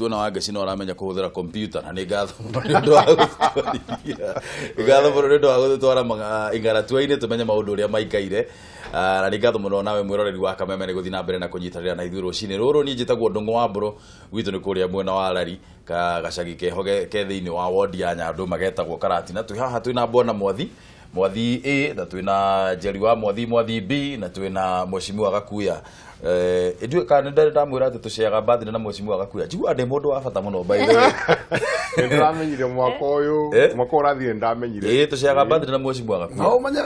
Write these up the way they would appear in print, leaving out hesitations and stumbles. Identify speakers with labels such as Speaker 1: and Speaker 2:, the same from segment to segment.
Speaker 1: Tuona Wangeci no aramenya kũhũthĩra kompiuta na nĩ ngatho mũno nĩ ũndũ wa gũtwarithia. Nĩ ngatho mũno nĩ ũndũ wa gũtũtwara ing'aratua-inĩ tũmenye maũndũ ũrĩa maikaire. Na nĩ ngatho mũno nawe mwĩroreri wa Kameme nĩ gũthiĩ na mbere na kũnyitanĩra na ithuĩ rũcinĩ rũrũ. Niĩ njĩtagwo Ndũng'ũ wa Mbũrũ, gwitũ nĩ kũrĩa mwena wa Rari, gacagi keho ke thĩinĩ wa wodi ya Nyandũma getagwo Karatina. Twĩ haha twĩna Bwana Mwathi, Mwathi A, na twĩna Njeri wa Mwathi, Mwathi B, na twĩna Mheshimiwa Gakuya. Ndiũĩ kana nĩ ndamwĩra atĩ tũceaga birthday na Mheshimiwa Gakuya. Njiguaga ndĩ mũndũ wa bata mũno by the way.
Speaker 2: Nĩndĩramenyire mwaka ũyũ, mwaka ũrathire nĩndamenyire.
Speaker 1: Ĩĩ, tũceaga birthday na Mheshimiwa Gakuya.
Speaker 3: No ũmenye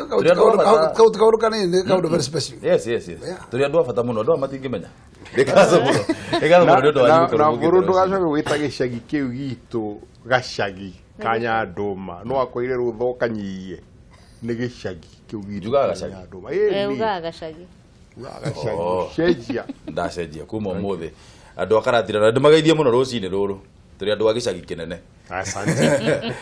Speaker 3: kaũndũ kanini nĩ kaũndũ very special.
Speaker 1: Yes, yes, yes. Tũrĩ andũ a bata mũno, andũ aya matingĩmenya. Nĩ ngatho mũno. Nĩ ngatho mũno nĩ ũndũ wanyu gũkorwo
Speaker 2: Na
Speaker 1: mũgĩte
Speaker 2: bũrũ
Speaker 1: rũcinĩ.
Speaker 2: ndũgacoke gwĩta gĩcagi kĩu gitũ gacagi ka Nyandũma. No akwĩre rũtha ũkanyihie. Nĩ gĩcagi kĩu gitũ
Speaker 1: Njugaga
Speaker 2: ka
Speaker 1: gacagi.
Speaker 2: Nyandũma. Ĩĩ, nĩ.
Speaker 4: Ugaga gacagi.
Speaker 2: Ugaga gacagi. Cenjia.
Speaker 1: Ndacenjia kuma ũmũthĩ. Andũ a Karatina na ndĩmageithie mũno rũcinĩ rũrũ. Tũrĩ andũ a gĩcagi kĩnene.
Speaker 2: Asante.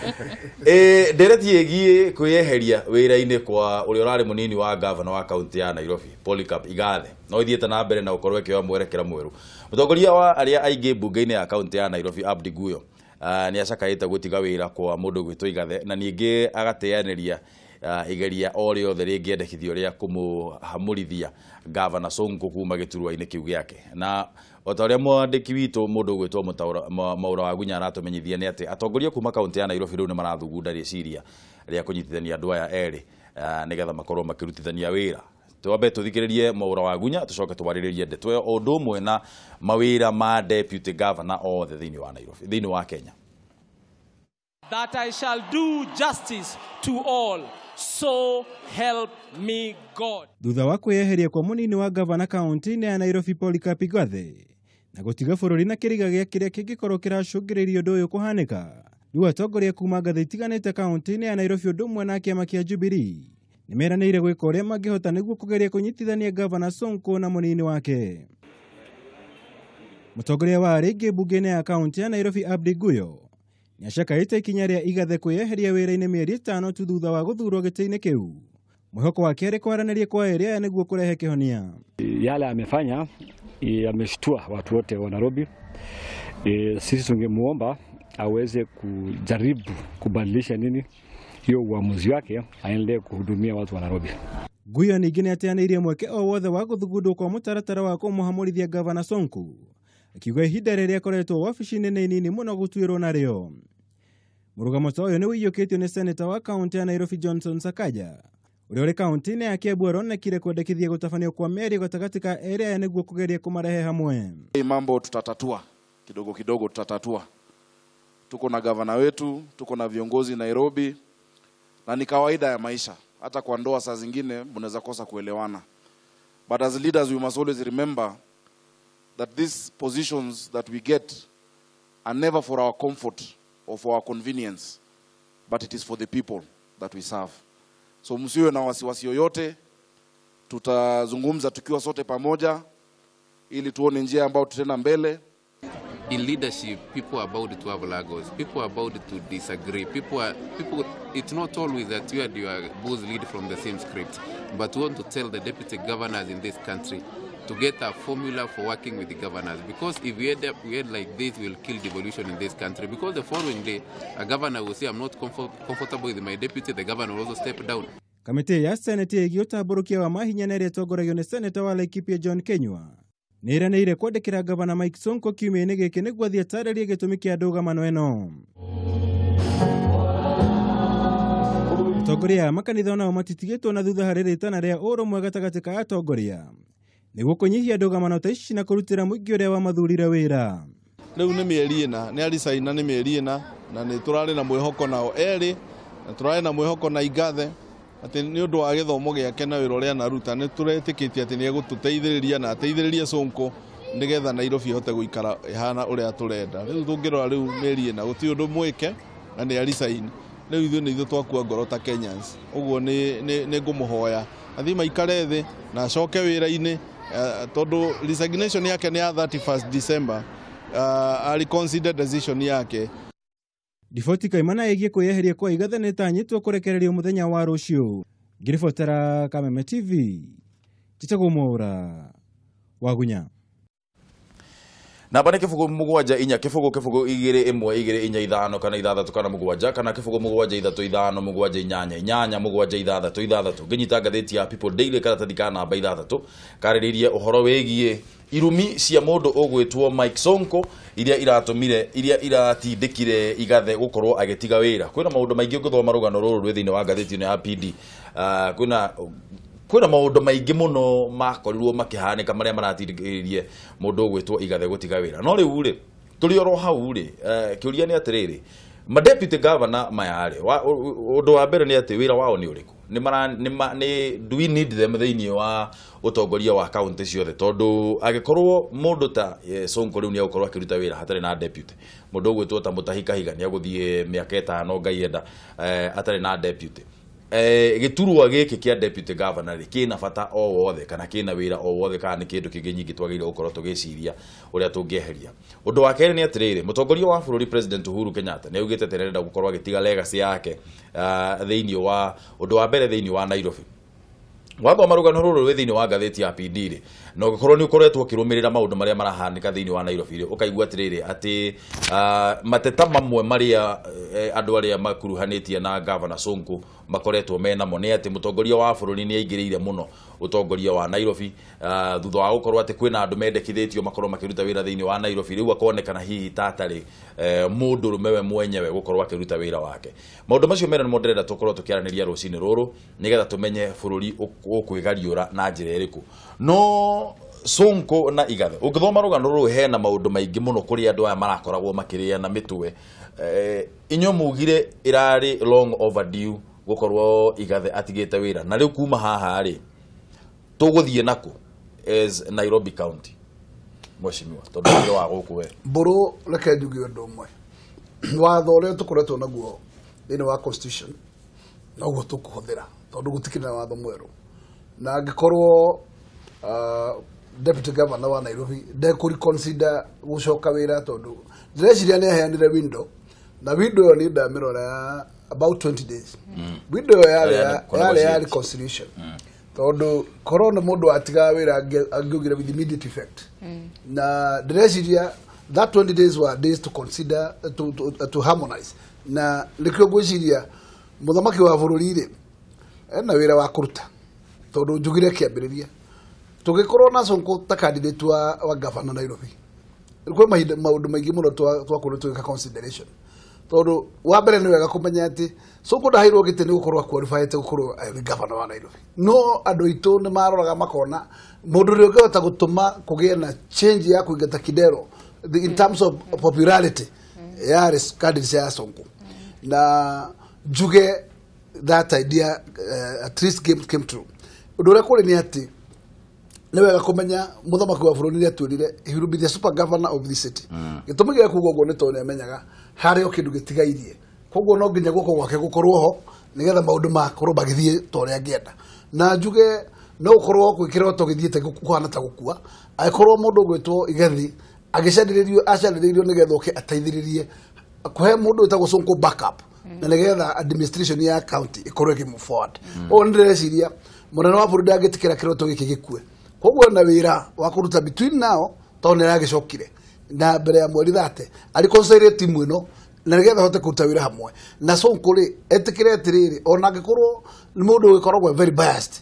Speaker 1: Ndereti ĩgiĩ kwĩyeheria wĩra-inĩ kwa ũrĩa ũrarĩ mũnini wa gavana wa kaunti ya Nairobi Polycarp Igathe no ithiĩte na mbere na gũkorwo ĩkĩoya mwerekera mwerũ. Mũtongoria wa arĩa aingĩ mbunge-inĩ ya kaunti ya Nairobi Abdi Guyo nĩ acakaĩte gũtiga wĩra kwa mũndũ ũgwĩtwo Igathe na ningĩ agateanĩria igeria o rĩothe rĩngĩendekithio rĩa kũmũhamũrithia gavana Sonko kuma gĩturwa-inĩ kĩu gĩake. Na o ta ũrĩa mwandĩki witũ mũndũ ũgwĩtwo Mwaura wa Gunya aratũmenyithia nĩ atĩ atongoria kuma kaunti ya Nairobi rĩu nĩ marathugunda rĩciria rĩa kũnyitithania andũ aya erĩ nĩgetha makorwo makĩrutithania wĩra. Twambe tũthikĩrĩrie Mwaura wa Gunya tũcoke twarĩrĩrie ndeto ĩyo o ũndũ ũmwe na mawĩra ma deputy governor othe thĩinĩ wa Nairobi, thĩinĩ wa Kenya.
Speaker 5: That I shall do justice to all, so help me God.
Speaker 6: Thutha wa kwĩyeheria kwa mũnini wa gavana kaunti-inĩ ya Nairobi Polycarp Igathe na gũtiga bũrũri na kĩriga gĩa kĩrĩa kĩngĩkorwo kĩracũngĩrĩria ũndũ ũyũ kũhanĩka, rĩu atongoria kuma ngathĩ itiganĩte kaunti-inĩ ya Nairobi ũndũ ũmwe na kĩama kĩa Jubilee nĩmeranĩire gwĩka ũrĩa mangĩhota nĩguo kũgeria kũnyitithania gavana Sonko na mũnini wake. Mũtongoria wa arĩa aingĩ mbunge-inĩ ya kaunti ya Nairobi Abdi Guyo nĩacakaĩte ikinya rĩa Igathe kwĩyeheria wĩra-inĩ mĩeri ĩtano tu thutha wa gũthurwo gĩtĩ-inĩ kĩu. Mwĩhoko wake arĩ kwaranĩria kwa erĩ aya nĩguo kũrehe kĩhonia.
Speaker 7: Yale amefanya ameshtua watu wote wa Nairobi. Sisi tungemuomba aweze kujaribu kubadilisha nini hiyo uamuzi wake, aendelee kuhudumia watu wa Nairobi.
Speaker 6: Guyo ningĩ nĩateanĩirie mweke o wothe wa gũthugundwo kwa mũtaratara wa kũmũhamũrithia gavana Sonko, akiuga ihinda rĩrĩa akoretwo wabici-inĩ nĩ inini mũno gũtuĩrwo narĩo. Mũrũgamo ta ũyũ nĩ ũiyũkĩtio nĩ seneta wa kaunti ya Nairobi Johnson Sakaja ũrĩa ũrĩ kaunti-inĩ ya Kiambu aronekire kwendekithia gũtabanio kwa mĩario gatagatĩ ka erĩ aya nĩguo kũgeria kũmarehe hamwe.
Speaker 8: Hii mambo tutatatua kidogo kidogo, tutatatua. Tuko na gavana wetu, tuko na viongozi Nairobi, na ni kawaida ya maisha. Hata kwa ndoa saa zingine mnaweza kosa kuelewana. But as leaders we must always remember that these positions that we get are never for our comfort or for our convenience, but it is for the people that we serve. So msiwe na wasiwasi yoyote, tutazungumza tukiwa sote pamoja ili tuone njia ambayo tutaenda mbele.
Speaker 9: In leadership, people are about to have lagos, people are about to disagree, people, it's not always that you and your both lead from the same script, but we want to tell the deputy governors in this country to get a formula for working with the governors, because if we end up we end like this, we'll kill devolution in this country, because the following day a governor will say, I'm not comfortable with my deputy, the governor will also step down.
Speaker 6: Kamĩtĩ ya Senate ĩgiĩ ũtambũrũkia wa mahinya na ĩrĩa ĩtongoragio nĩ Seneta wa Laikipia John Kenyua nĩĩranĩire kwandĩkĩra gavana Mike Sonko kiumia-inĩ gĩkĩ nĩguo athiĩ atarĩrie gĩtũmi kĩa ndũgamano ĩno. Atongoria a makanitha onao matitigĩtwo na thutha harĩ rĩtana rĩa ũrũmwe gatagatĩ ka atongoria nĩguo kũnyihia ndũgamano ta ici na kũrutĩra mũingĩ ũrĩa wamathurire wĩra.
Speaker 10: Rĩu nĩ mĩeri ĩna, nĩ aricaina nĩ mĩeri ĩna, na nĩ tũrarĩ na mwĩhoko nao erĩ, na tũrarĩ na mwĩhoko na Igathe atĩ nĩ ũndũ wa gĩthomo gĩake na wĩra ũrĩa anaruta nĩ tũretĩkĩtie atĩ nĩ egũtũteithĩrĩria na ateithĩrĩrie Sonko nĩgetha Nairobi ĩhote gũikara ĩhana ũrĩa tũrenda. Rĩu tũngĩrora rĩu mĩeri ĩna gũtirĩ ũndũ mwĩke na nĩ aricaini. Rĩu ithuĩ nĩ ithuĩ twakua ngoro ta Kenyans. Ũguo nĩ ngũmũhoya athiĩ maikare thĩ na acoke wĩra-inĩ, tondũ resignation yake nĩ ya 31st December, reconsider decision yake.
Speaker 6: Riboti kaimana ĩgiĩ kwĩyeheria kwa Igathe nĩ ĩtanyĩtwo kũrekererio mũthenya wa rũciũ. Ngĩribotera Kameme TV, njĩtagwo Mwaura wa Gunya.
Speaker 1: Namba nĩ 0 7 4 0 0 2 1 2 4 5 kana 6 kana 7 kana 0 7 3 5 7 8 8 7 6 6. Ngĩnyita ngathĩti ya People Daily karatathi ka namba 6 karĩrĩirie ũhoro wĩgiĩ irumi cia mũndũ ũgwĩtwo Mike Sonko iria iratũmire iria iratindĩkire Igathe gũkorwo agĩtiga wĩra. Kwĩna maũndũ maingĩ ũngĩthoma rũgano rũrũ rwĩ thĩinĩ wa ngathĩti ĩno ya PD. Kwĩna maũndũ maingĩ mũno makorirwo makĩhanĩka marĩa maratindĩkĩrĩrie mũndũ ũgwĩtwo Igathe gũtiga wĩra. No rĩu rĩ tũrĩ oro hau rĩ, kĩũria nĩ atĩrĩrĩ, ma deputy governor maya rĩ, ũndũ wa mbere nĩ atĩ wĩra wao nĩ ũrĩkũ? Nĩ do we need them thĩinĩ wa ũtongoria wa county ciothe? Tondũ angĩkorwo mũndũ ta Sonko rĩu nĩ egũkorwo akĩruta wĩra hatarĩ na deputy, mũndũ ũgwĩtwo ta Mutahi Kahiga nĩ egũthiĩ mĩaka 5 Ngai enda atarĩ na deputy. Gĩturwa gĩkĩ kĩa deputy governor rĩ kĩna bata o wothe kana kĩna wĩra o wothe kana nĩ kĩndũ kĩngĩ nyingĩ twagĩrĩirwo gũkorwo tũgĩciria ũrĩa tũngĩeheria. Ũndũ wa kerĩ nĩ atĩrĩrĩ, mũtongoria wa bũrũri President Uhuru Kenyatta nĩ augĩte atĩ nĩarenda gũkorwo agĩtiga legacy yake thĩinĩ wa ũndũ wa mbere thĩinĩ wa Nairobi. Wathoma rũgano rũrũ rwĩ thĩinĩ wa ngathĩti ya PD rĩ, na ũngĩkorwo nĩ ũkoretwo ũkĩrũmĩrĩra maũndũ marĩa marahanĩka thĩinĩ wa Nairobi rĩ, ũkaigua atĩrĩrĩ atĩ mateta mamwe marĩa andũ arĩa makuruhanĩtie na Governor Sonko makoretwo menamo nĩ atĩ mũtongoria wa bũrũri nĩ aingĩrĩire mũno ũtongoria wa Nairobi, thutha wa gũkorwo atĩ kwĩna andũ mendekithĩtio makorwo makĩruta wĩra thĩinĩ wa Nairobi, rĩu akonekana hihi ta atarĩ mũndũrũme we mwenyewe gũkorwo akĩruta wĩra wake. Maũndũ macio merĩ nĩmo ndĩrenda tũkorwo tũkĩaranĩria rũcinĩ rũrũ nĩgetha tũmenye bũrũri ũkwĩgariũra na njĩra ĩrĩkũ. No Sonko na Igathe, ũngĩthoma rũgano rũrũ hena maũndũ maingĩ mũno kũrĩa andũ aya marakoragwo makĩrĩa na mĩtwe. Inyuĩ mugire ĩrarĩ long overdue gũkorwo Igathe atigĩte wĩra, na rĩu kuma haha rĩ tũgũthiĩ nakũ as Nairobi County? Mheshimiwa, tondũ wĩra wa gũkũ we
Speaker 3: Mbũrũ, reke njuge ũndũ ũmwe. Watho ũrĩa tũkoretwo naguo thĩinĩ wa constitution noguo tũkũhũthĩra tondũ gũtikĩrĩ na watho mwerũ, na angĩkorwo deputy governor wa Nairobi ndekũreconsider gũcoka wĩra tondũ ndĩreciria nĩ aheanire window, na window ĩyo nĩ ndamĩrora ya about 20 days. Window ĩyo yarĩ ya reconciliation, tondũ korwo nĩ mũndũ atigaga wĩra angĩaugire with immediate effect, na ndĩreciria that 20 days were days to consider to harmonize, na nĩkĩo ngwĩciria mũthamaki wa bũrũri rĩ ena wĩra wa kũruta, tondũ njugire kĩambĩrĩria tũgĩkorwo na Sonko ta candidate wa governor Nairobi, kwĩ mahinda maũndũ maingĩ mũno twakorirwo tũgĩka consideration, tondũ wa mbere nĩ wega kũmenya atĩ Sonko ndaheirwo gĩtĩ nĩ gũkorwo aqualified gũkorwo arĩ governor wa Nairobi, no andũ aitũ nĩ maroraga makona mũndũ ũrĩa ũngĩhota gũtũma kũgĩe na change ya kũingata Kidero in terms of popularity yarĩ candidate ya Sonko, na njuge that idea at least came true. Ũndũ ũrĩa kũrĩ nĩ atĩ nĩ wega kũmenya mũthamaki wa bũrũri nĩ atwĩrire he will be the super governor of the city. Gĩtũmi gĩa kuga ũguo nĩ tondũ nĩ amenyaga harĩ o kĩndũ gĩtigairie, koguo no nginya guoko gwake gũkorwo ho nĩgetha maũndũ makorwo magĩthiĩ ta ũrĩa angĩenda. Na njuge no gũkorwo gwĩ kĩroto gĩthiĩte kũhana ta gũkua angĩkorwo mũndũ ũgwĩtwo Igethi agĩcanĩrĩrio acanĩrĩirio nĩgetha oke ateithĩrĩrie kũhe mũndũ wĩtagwo Sonko backup na nĩgetha administration ya county ĩkorwo ĩkĩ move forward. Ũguo nĩ ndĩreciria mũnene wa bũrũri ndangĩtĩkĩra kĩroto gĩkĩ gĩkue, koguo na wĩra wa kũruta between now tondũ nĩ aragĩcokire na mbere ya mweri 30 arĩ timu ĩno na nĩgetha ahote kũruta wĩra hamwe na Sonko rĩ etĩkĩre atĩrĩrĩ, ona angĩkorwo nĩ mũndũ ũgĩkoragwo very biased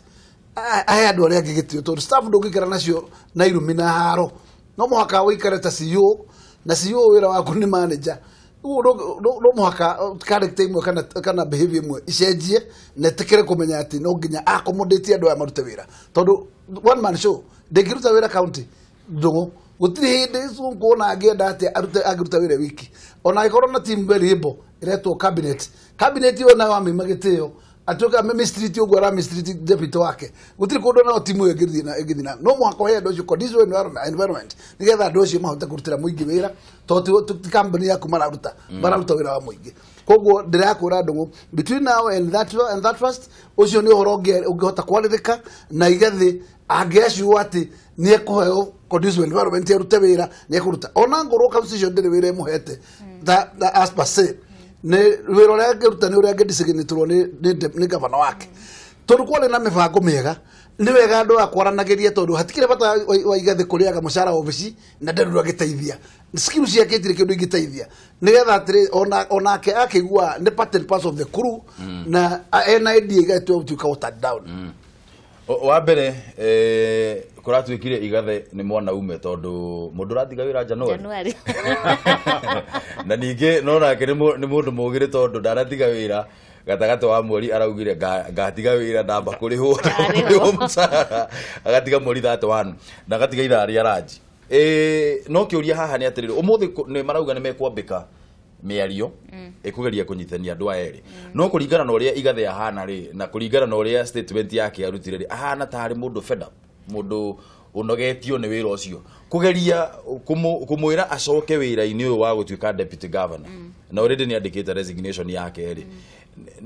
Speaker 3: ahe andũ arĩa angĩ gĩtĩo, tondũ staff ndũngĩikara nacio na irumi na haro, no mũhaka ũikare ta CEO, na CEO wĩra waku nĩ manager, no mũhaka character ĩmwe kana behavior ĩmwe icenjie na ĩtĩkĩre kũmenya atĩ no nginya accommodate andũ aya marute wĩra, tondũ one man show ndĩngĩruta wĩra county ndũgũ gũtirĩ hĩndĩ Sonko ona angĩenda atĩa angĩruta wĩra wiki, ona angĩkorwo na team very able ĩretwo cabinet ĩyo nayo amĩima gĩtĩo atuĩka mistreat ũguo ara mistreat deputy wake, gũtirĩ kũndũ nao timu ĩyo ĩngĩthiĩ na no mũhaka ũhe andũ acio conducive environment nĩgetha andũ acio mahote kũrutĩra mũingĩ wĩra, tondũ ti kambuni yaku mararuta wĩra wa mũingĩ. Koguo ndĩrakwĩra ndũng'ũ between now and that first ũcio nĩ ũhoro ũngĩhota kwarĩrĩka na Igethi angĩaciuo atĩ nĩ ekũheo conducive environment arute wĩra nĩ ekũruta, ona ngorwo constitution ndĩrĩ wĩra ĩmũhete as per se nĩ wĩra ũrĩa angĩruta nĩ ũrĩa angĩdesignĩtwo nĩ gavana wake, tondũ kwarĩ na mĩbango mĩega Nĩ wega andũ a kwaranagĩria tondũ hatikĩrĩ bata wa Igathe kũrĩaga mũcara obici na ndarĩ ũndũ angĩteithia. Skill ciake itirĩ kĩndũ ingĩteithia. Nĩgetha atĩrĩ onake akĩigua nĩ part and parcel of the crew na ena idea ĩgatua gũtuĩka watered down.
Speaker 1: Wa mbere kũratuĩkire Igathe nĩ mwanaume tondũ mũndũ ũratiga wĩra January. Na ningĩ no nake nĩ mũndũ mũgĩrĩ tondũ ndaratiga wĩra gatagatĩ wa mweri araugire ngatiga wĩra ndamba kũrĩhwo mũcara agatiga mweri 31 na agatiga ithaa rĩa ranji. No kĩũria haha nĩ atĩrĩrĩ ũmũthĩ nĩ marauga nĩ mekwambĩka mĩario ĩkũgeria kũnyitania andũ aya erĩ no kũringana na ũrĩa Igathe ahana rĩ na kũringana na ũrĩa statement yake arutire rĩ ahana tarĩ mũndũ fed up mũndũ ũnogetio nĩ wĩra ũcio kũgeria kũmwĩra acoke wĩra-inĩ ũyũ wa gũtuĩka deputy governor na already nĩ andĩkĩte resignation yake rĩ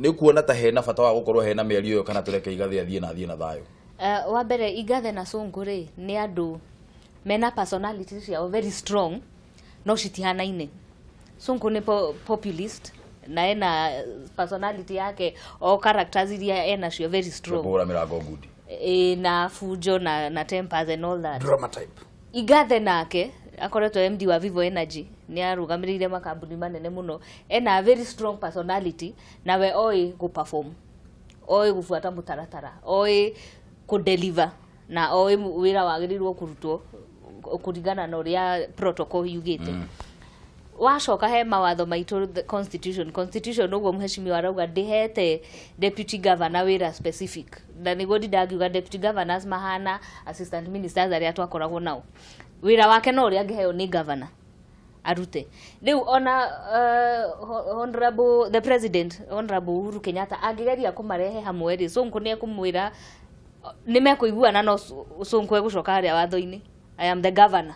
Speaker 1: nĩ kuona ta hena bata wa gũkorwo hena mĩario ĩyo kana tũreke Igathe athiĩ na athiĩ na thayũ.
Speaker 4: Wa mbere Igathe na Sonko rĩ nĩ andũ mena personality ciao very strong no citihanaine. Sonko nĩ populist na ena personality yake o characters iria ena cio very strong.
Speaker 1: Kũhũra mĩrango ngundi.
Speaker 4: Na fujo na tempers and all that.
Speaker 3: Drama type.
Speaker 4: Igathe nake akoretwo MD wa Vivo Energy nĩ arũgamĩrĩire makambuni manene mũno ena very strong personality nawe oĩ gũ perform oĩ gũbuata mũtaratara oĩ kũ deliver na oĩ wĩra wagĩrĩirwo kũrutwo kũringana na ũrĩa protocol yugĩte. Wacoka he mawatho maitũ the constitution ũguo mheshimiwa arauga ndĩhete deputy governor wĩra specific na nĩguo ndindangiuga deputy governors mahana assistant ministers arĩa twakoragwo nao wĩra wake no ũrĩa angĩheo nĩ governor arute. Rĩu ona honorable the president honorable Uhuru Kenyatta angĩgeria kũmarehe hamwe rĩ Sonko nĩ ekũmwĩra nĩ mekũiguana no Sonko egũcoka harĩa watho-inĩ I am the governor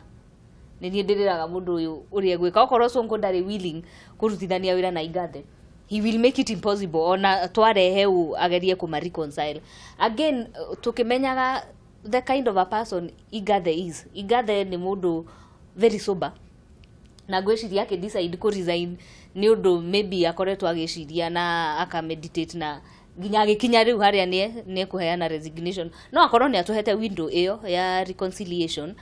Speaker 4: nĩ niĩ ndĩrĩraga mũndũ ũyũ ũrĩa egwĩka okorwo Sonko ndarĩ willing kũrutithania wĩra na Igathe he will make it impossible ona twarehe ũ agerie kũma reconcile again tũkĩmenyaga the kind of a person Igathe is. Igathe nĩ mũndũ very sober na ngwĩciria akĩ decide kũ resign nĩ ũndũ maybe akoretwo agĩciria na aka meditate na nginya agĩkinya rĩu harĩa nĩ ekũheana resignation no akorwo nĩ atũhete window ĩyo ya reconciliation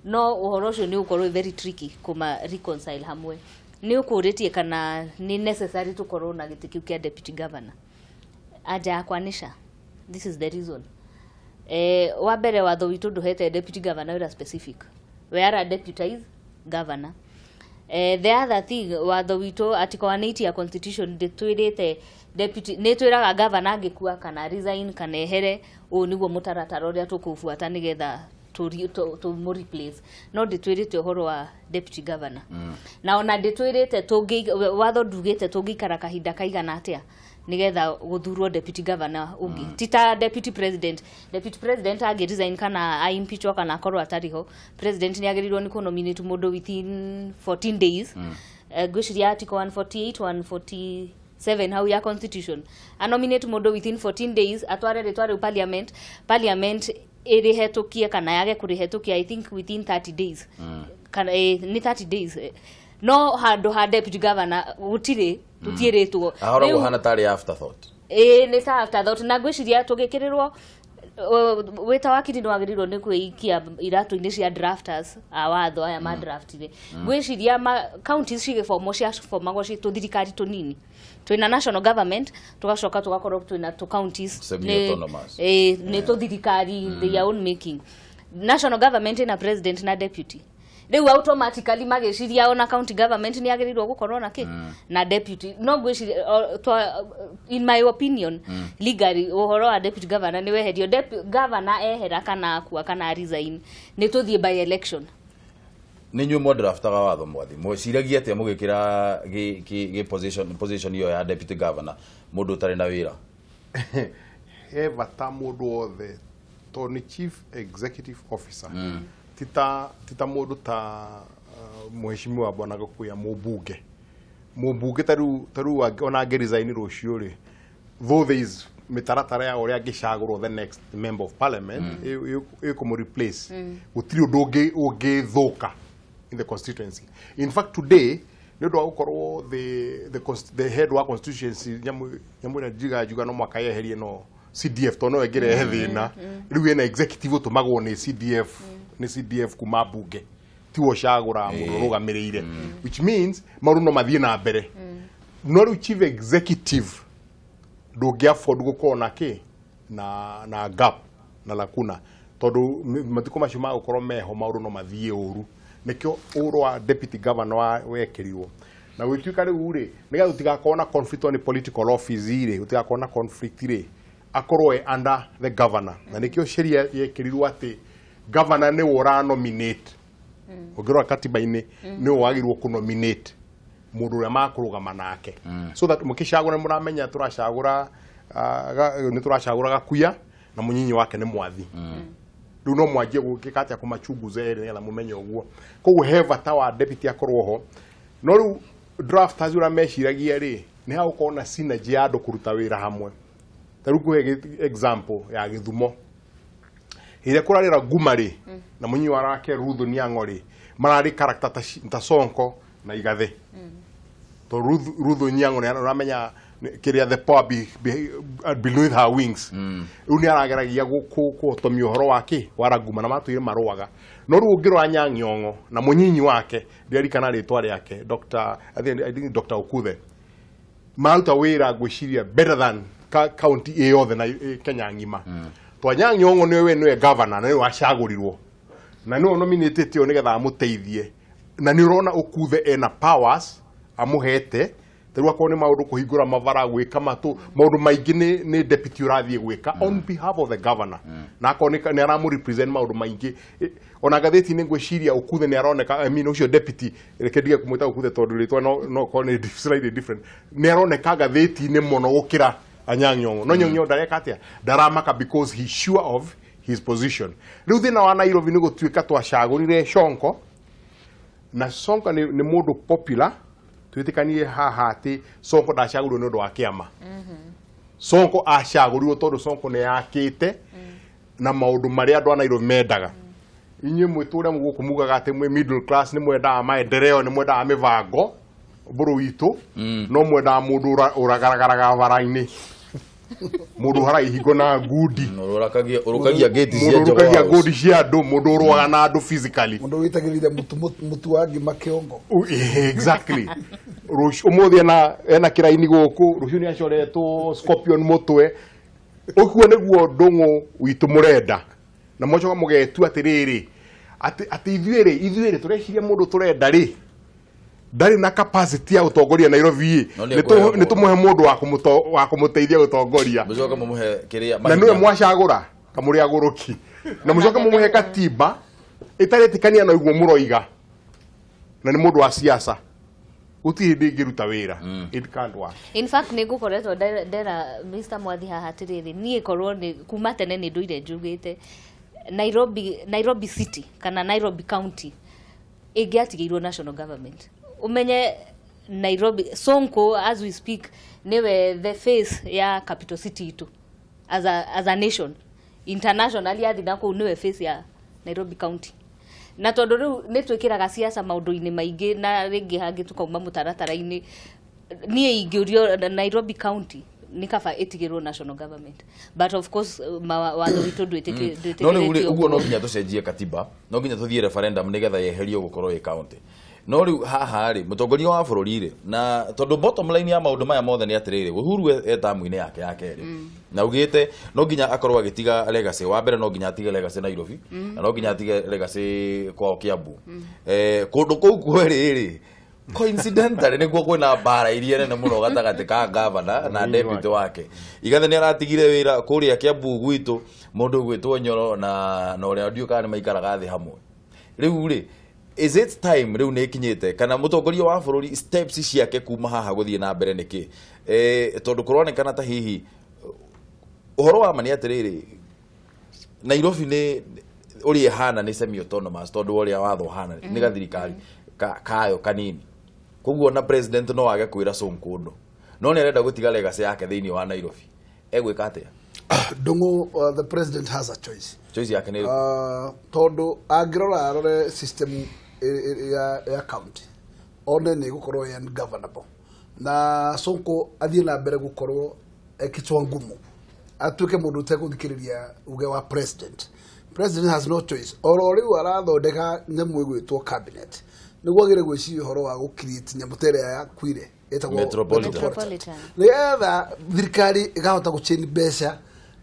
Speaker 4: no ũhoro ũcio nĩ ũkorwo very tricky kũma reconcile hamwe. Nĩ ũkũrĩtie kana nĩ necessary tũkorwo na gĩtĩ kĩu kĩa deputy governor anja yakwa nĩ ca this is the reason. Wa mbere watho witũ ndũhete deputy governor wĩra specific we ara deputize governor. The other thing watho witũ article 180 ya constitution ndĩtwĩrĩte deputy nĩ twĩraga governor angĩkua kana resign kana ehere ũũ nĩguo mũtaratara ũrĩa tũkũbuata nĩgetha tũmũ replace no ndĩtwĩrĩte ũhoro wa deputy governor. Na ona ndĩtwĩrĩte watho ndugĩte tũngĩikara kahinda kaigana atĩa nigetha guthurwo deputy governor ungi tita deputy president. Deputy president angi resign kana a impeach kana akorwo atari ho president ni agirirwo ni kunominate mundu within 14 days. Ngwiciria article 148 147 hau ya constitution a nominate mundu within 14 days atware ritwa riu parliament parliament irihetukie kana yage kurihetukia I think within 30 days. Kana ni 30 days no handu ha deputy governor gutire tutiritwo
Speaker 1: ahora guhana tari afterthought
Speaker 4: ni ta afterthought na ngwiciria tugikirirwo wita wakiri ni wagirirwo ni kwiikia iratu-ini cia drafters a watho aya ma draftire ngwiciria counties cigiformwo ciaformagwo ci tuthirikari tunini twina national government tugacoka tugakorwo twina tu counties ni tuthirikari their own making national government na president na deputy riu automatically magiciria ona county government ni agirirwo gukorwo na ki na deputy no ngwiciria in my opinion legally uhoro wa deputy governor ni weherio governor ehera kana akua kana resign ni tuthie by election.
Speaker 1: Ni inyuĩ mwandraftaga watho mwathi mweciragia atia mugikira gi position iyo ya deputy governor mundu utari na wira?
Speaker 2: He bata mundu wothe to ni chief executive officer tita mundu ta mheshimiwa bwana Gakuya mubunge taru ona angi resign rucio ri though there is mitaratara ya uria angicagurwo the next member of parliament ikumu replace gutiri undu ungithuka in the constituency. In fact today ni undu wa gukorwo the head wa constituency nyamu ira njiga njuga no mwaka yeherie no CDF to no ĩngĩrehe thĩna. Rĩu ĩna executive ũtũmagwo nĩ CDF, nĩ CDF kuma bunge, tiwo ũcagũraga mũndũ ũrũgamĩrĩire, which means maũndũ no mathiĩ na mbere. No rĩu chief executive ndũngĩ afford gũkorwo na kĩ na gap na lacuna, tondũ matukũ macio magũkorwo meho maũndũ no mathiĩ ũru. Nĩkĩo ũhoro wa deputy governor wekĩrirwo na gwĩtuĩka rĩu rĩ, nĩgetha gũtigakorwo na conflict on political office rĩ, gũtigakorwo na conflict rĩ, akorwo e under the governor. Na nĩkĩo sheria yekĩrirwo atĩ governor nĩwe ũranominate. Ũngĩrora katiba-inĩ nĩwe wagĩrĩirwo kũnominate mũndũ ũrĩa makũrũgama nake, so that mũkĩcagũra mũramenya tũracagũra nĩ tũracagũra Gakuya na mũnyinyi wake nĩ Mwathi. Rĩu no mwanjie gũgĩka atĩa kũmachunguza erĩ nĩgetha mũmenye ũguo. Koguo he bata wa deputy akorwo ho. No rĩu drafters ũrĩa meciragia rĩ, nĩ hagũkorwo na synergy ya andũ kũruta wĩra hamwe. Ta rĩu ngũhe example ya Gĩthumo. Hĩndĩ ĩrĩa kũrarĩ Nguma rĩ, na mũnyinyi wake Ruth Niang'o rĩ, mararĩ character ta Sonko na Igathe. To Ruth Niang'o nĩ ũramenya kĩrĩa the power beneath her wings. Rĩu nĩ arageragia kũhotomia ũhoro wake wa Ranguma na matũire marũaga. No rĩu ũngĩrora Anyang' Nyong'o na mũnyinyi wake, ndirarikana rĩtwa rĩake, Dr. I think Dr. Okuthe, maruta wĩra ngwĩciria better than county ĩ yothe na Kenya ng'ima. To Anyang' Nyong'o nĩwe governor na nĩwe wacagũrirwo na nĩwe nominated nĩgetha amũteithie, na nĩ ũrona Okuthe ena powers amũhete. Rĩu akorwo nĩ maũndũ kũhingũra mabara, gwĩka matũ, maũndũ maingĩ nĩ deputy ũrathiĩ gwĩka on behalf of the governor, na akorwo nĩ aramũ represent maũndũ maingĩ. Ona ngathĩti-inĩ ngwĩciria Okuthe nĩ aroneka, I mean ũcio deputy, reke ndige kũmwĩta Okuthe tondũ rĩtwa no korwo nĩ slightly different, nĩ aroneka ngathĩti-inĩ mũno gũkĩra Anyang' Nyong'o. No Nyong'o ndareka atĩa, ndaramaka because he's sure of his position. Rĩu thĩna wa Nairobi nĩ gũtuĩka twacagũrire Sonko, na Sonko nĩ mũndũ popular. Twĩtĩkanie haha atĩ Sonko ndacagũrirwo nĩ ũndũ wa kĩama. Sonko acagũrirwo tondũ Sonko nĩ yakĩte na maũndũ marĩa andũ a Nairobi mendaga. Inyuĩ mwĩtũre gũkũ mugaga atĩ mwĩ middle class, nĩ mwendaga maendeleo, nĩ mwendaga mĩbango bũrũ witũ, no mwendaga mũndũ ũragaragaraga bara-inĩ, mũndũ ũharaga ihingo na ngundi,
Speaker 1: ũrũkagia gate cia
Speaker 2: mũndũ ũrũkagia ngundi cia andũ, mũndũ ũrũaga na andũ physically,
Speaker 3: mũndũ wĩitagĩrĩria mũtu wa ngima kĩongo.
Speaker 2: Exactly. Ũmũthĩ ena kĩraini gũkũ, rũciũ nĩ acoretwo scorpion mũtwe. Ũguo nĩguo ndũng'ũ witũ mũrenda, na mũcoka mũgetua atĩrĩrĩ, atĩ ithuĩ rĩ tũreciria mũndũ tũrenda rĩ ndarĩ na capacity ya gũtongoria Nairobi, nĩ tũmũhe mũndũ wa kũmũteithia gũtongoria,
Speaker 1: mũcoke mũmũhe kĩrĩa,
Speaker 2: na nĩwe mwacagũra kamũrĩ agũrũki, na mũcoke mũmũhe katiba ĩtaretĩkania na ũguo mũroiga, na nĩ mũndũ wa siasa, gũtirĩ hĩndĩ ĩngĩruta wĩra. It can't work.
Speaker 4: In fact nĩ ngũkoretwo ndera Mr. Mwathi haha atĩrĩrĩ, niĩ korwo nĩ kuma tene nĩ ndũire njugĩte Nairobi City kana Nairobi County ĩngĩatigĩirwo national government. Umenye Nairobi, Sonko as we speak niwe the face ya capital city itu as a nation internationally athi na kũu niwe face ya Nairobi County. Na tondũ rĩu nĩ twĩkĩraga siasa maũndũ-inĩ maingĩ na rĩngĩ hangĩ tũkauma mũtaratara-inĩ, niĩ ingĩũrio Nairobi County nĩ kaba ĩtigĩrwo national government, but of course watho witũ ndwĩtĩkĩrĩtio.
Speaker 1: No rĩu ũguo no nginya tũcenjie katiba, no nginya tũthiĩ referendum nĩgetha yeherio gũkorwo ĩ county. No rĩu haha rĩ, mũtongoria wa bũrũri rĩ, na tondũ bottom line ya maũndũ maya mothe nĩ atĩrĩrĩ, Uhuru e tamu-inĩ yake ya kerĩ, na ugĩte no nginya akorwo agĩtiga legacy. Wa mbere no nginya atige legacy Nairobi, na no nginya atige legacy kwao Kiambu. Kũndũ kũu kwerĩ rĩ, coincidentally nĩkuo kwĩna mbara iria nene mũno gatagatĩ ka governor na deputy wake. Igathe nĩ aratigire wĩra kũrĩa Kiambu gwitũ, mũndũ ũgwĩtwo Nyoro na ũrĩa ndiũĩ kana nĩ maikaraga thĩ hamwe. Rĩu rĩ, is it time rĩu nĩ ĩkinyĩte kana mũtongoria wa bũrũri steps ciake kuma haha gũthiĩ na mbere nĩkĩ? Tondũ kũronekana ta hihi ũhoro wa ma nĩ atĩrĩrĩ, Nairobi nĩ ũrĩa ĩhana nĩ semi autonomous, tondũ ũrĩa watho ũhana nĩ gathirikari kayo kanini. Koguo na president no age kwĩra Sonko ũndũ, no nĩ arenda gũtiga legacy yake thĩinĩ wa Nairobi. Egwĩka atĩa?
Speaker 3: Ndũng'ũ, the president has a choice.
Speaker 1: Choice yake nĩ
Speaker 3: tondũ angĩrora arore system ya county one nĩ ĩgũkorwo ĩ ungovernable, na Sonko athiĩ na mbere gũkorwo e kichwa ngumu atuĩke mũndũ ũtegũthikĩrĩria uge wa president. President has no choice. Oro rĩu arathondeka nyamũ ĩgwĩtwo cabinet nĩguo agĩre gwĩciria ũhoro wa gũ-create nyamũ ta ĩrĩa yakuire ĩtagwo
Speaker 1: Metropolitan.
Speaker 3: Nĩgetha thirikari ĩkahota gũchain mbeca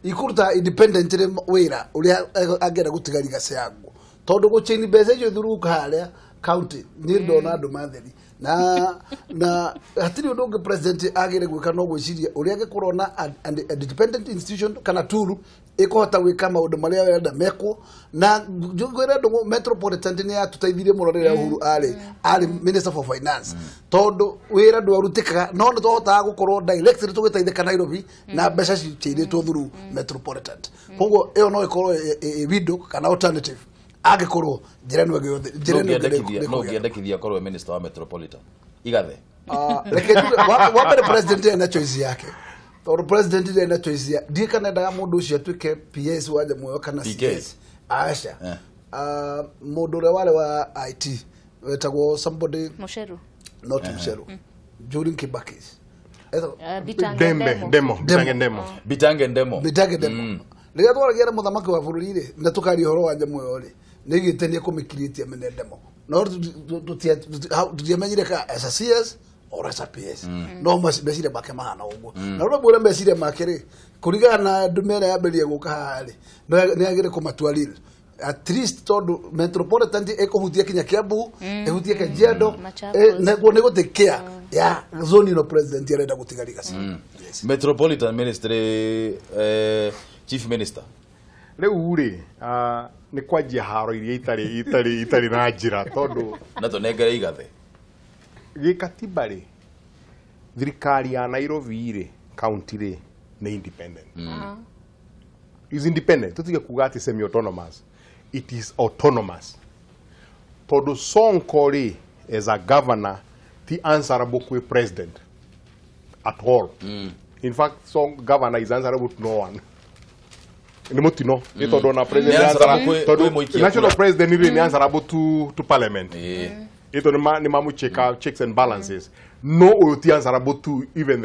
Speaker 3: ikũruta independently wĩra ũrĩa angĩenda gũtiga legacy yaguo, tondũ gũchain mbeca icio ithuruka harĩa county niĩ ndona andũ matheri na hatirĩ ũndũ ũngĩ president agĩrĩ gwĩka no gwĩciria ũrĩa angĩkorwo na an independent institution kana tool ĩkũhota gwĩka maũndũ marĩa arenda mekwo. Na ngwĩra ndũng'ũ, Metropolitan nĩ yatũteithirie mũno rĩrĩa Uhuru arĩ minister for finance, tondũ wĩra ndwarutĩkaga no nĩ twahotaga gũkorwo directly tũgĩteithĩka Nairobi na mbeca cichainĩtwo through Metropolitan. Koguo ĩyo no ĩkorwo ĩ window kana alternative angĩkorwo njĩra ĩno ĩngĩ yothe njĩra ĩno ĩngĩ
Speaker 1: No ũngĩendekithia akorwo e minister wa Metropolitan Igathe?
Speaker 3: Reke njuge, wa mbere president ena choice yake, tondũ president ndarĩ na choice ya ndiĩ kana endaga mũndũ ũcio atuĩke PS wa nyamũ ĩyo kana
Speaker 1: PK.
Speaker 3: CS aca. Mũndũ ũrĩa warĩ wa IT wetagwo somebody
Speaker 4: Musheru.
Speaker 3: Not Musheru, during Kibaki's.
Speaker 4: Bitange
Speaker 2: Dembe
Speaker 4: Ndemo.
Speaker 2: Ndemo, Bitange Ndemo.
Speaker 1: Bitange Ndemo.
Speaker 3: Bitange Ndemo. Rĩrĩa twaragia na mũthamaki wa bũrũri rĩ na tũkaria ũhoro wa nyamũ ĩyo rĩ, nĩ aigĩte nĩ ekũmĩkirĩtie mene Ndemo, no tũtiamenyire ka as a CS or as a PS, no meciria make mahana ũguo. Na rĩu mwĩre meciria make rĩ, kũringana na ndume ĩrĩa yambĩrĩria gũka haha rĩ, nĩ agĩrĩ kũmatua real at least, tondũ Metropolitan ĩkũhutia kinya Kiambu, ĩhutie Kajiado,
Speaker 4: Machakos.
Speaker 3: Naguo nĩ gũtĩkĩa ya zone ĩno president arenda gũtiga legacy. Yes.
Speaker 1: Metropolitan ministry, chief minister.
Speaker 2: Rĩu rĩ, nĩ kwanjia haro iria itarĩ na njĩra, tondũ
Speaker 1: na tũnengere Igathe.
Speaker 2: Gĩkatiba rĩ, thirikari ya Nairobi rĩ, county rĩ, nĩ independent, is independent. Tutige kuga atĩ semi autonomous, it is autonomous, tondũ Sonko rĩ, as a governor, ti answerable kwĩ president at all. In fact, Son governor is answerable to no one. Nĩ mũtino nĩ tondũ ona president
Speaker 1: Nĩ answerable
Speaker 2: tondũ
Speaker 1: kwĩ mũikia
Speaker 2: national
Speaker 1: kura.
Speaker 2: President rĩ, nĩ answerable to parliament, ito nĩ mamucheka checks and balances, no ũyũ ti answerable to even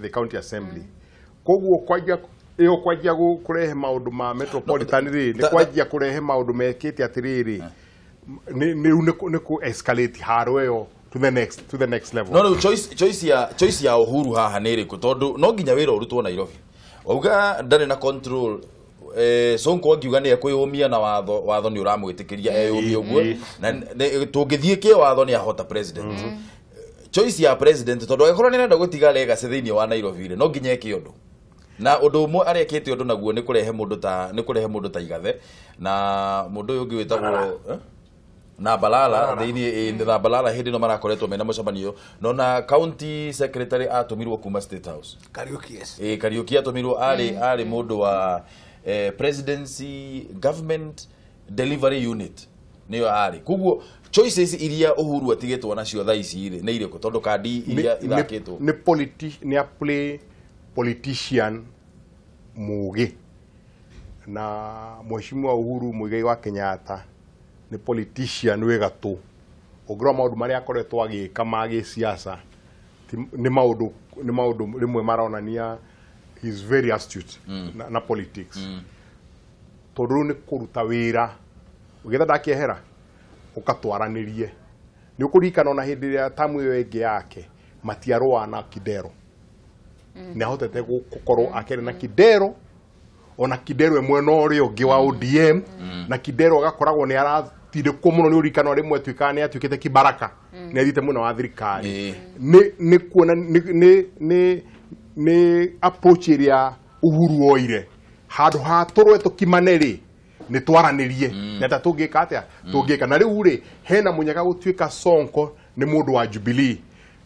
Speaker 2: the county assembly. Koguo kwanjia ĩyo kwanjia kũrehe maũndũ ma Metropolitan rĩ, nĩ kwanjia kũrehe maũndũ mekĩte atĩrĩrĩ, nĩ rĩu nĩ kũ escalate haro ĩyo to the next level.
Speaker 1: No rĩu choice ya Uhuru haha nĩ ĩrĩkũ? Tondũ no nginya wĩra ũrutwo Nairobi, wauga ndarĩ na control. Sonko angiuga nĩ ekwĩyũmia na watho nĩ ũramwĩtĩkĩria eyũmie ũguo, na tũngĩthiĩ kĩ watho nĩ ahota president. Choice ya president, tondũ angĩkorwo nĩ arenda gũtiga legacy thĩinĩ wa Nairobi rĩ, no nginya eke ũndũ, na ũndũ ũmwe arekĩte ũndũ naguo nĩ kũrehe mũndũ ta Igathe na mũndũ ũyũ ũngĩ wĩtagwo, eh? Na Balala thĩinĩ, na Balala hĩndĩ ĩno marakoretwo mena mũcemanio, no na county secretary atũmirwo kuma State House.
Speaker 3: Kariuki, yes.
Speaker 1: Kariuki atũmirwo arĩ mũndũ wa presidency government delivery unit nĩyo arĩ. Koguo choices iria Uhuru atigĩtwo nacio thaa ici rĩ, nĩ irĩkũ? Tondũ kandi iria ithakĩtwo
Speaker 2: Nĩ a play politician mũgĩ, na Mheshimiwa Uhuru Muigai wa Kenyatta nĩ politician wĩ gatũ. Ũngĩrora maũndũ marĩa akoretwo agĩka ma gĩsiasa, nĩ maũndũ rĩmwe maronania he is very astute na politics, tondũ rĩu nĩ kũruta wĩra ũgĩtha ndakĩehera ũkatwaranĩrie. Nĩ ũkũririkana ona hĩndĩ ĩrĩa tamu ĩyo ĩngĩ yake matiarũa na Kidero, nĩ ahotete gũkorwo akĩaria na Kidero, ona Kidero e mwena ũrĩa ũngĩ wa ODM, na Kidero agakoragwo nĩ aratindĩkwo mũno. Nĩ ũririkana rĩmwe atuĩkaga nĩ atuĩkĩte kibaraka, nĩ athiĩte mwena wa thirikari. Nĩ kuona nĩ approach ĩrĩa Uhuru oire, handũ ha tũrũe tũkimane rĩ, nĩ twaranĩrie nĩ ata tũngĩka atĩa tũngĩka. Na rĩu rĩ, hena mũnyaka gũtuĩka Sonko nĩ mũndũ wa Jubilee.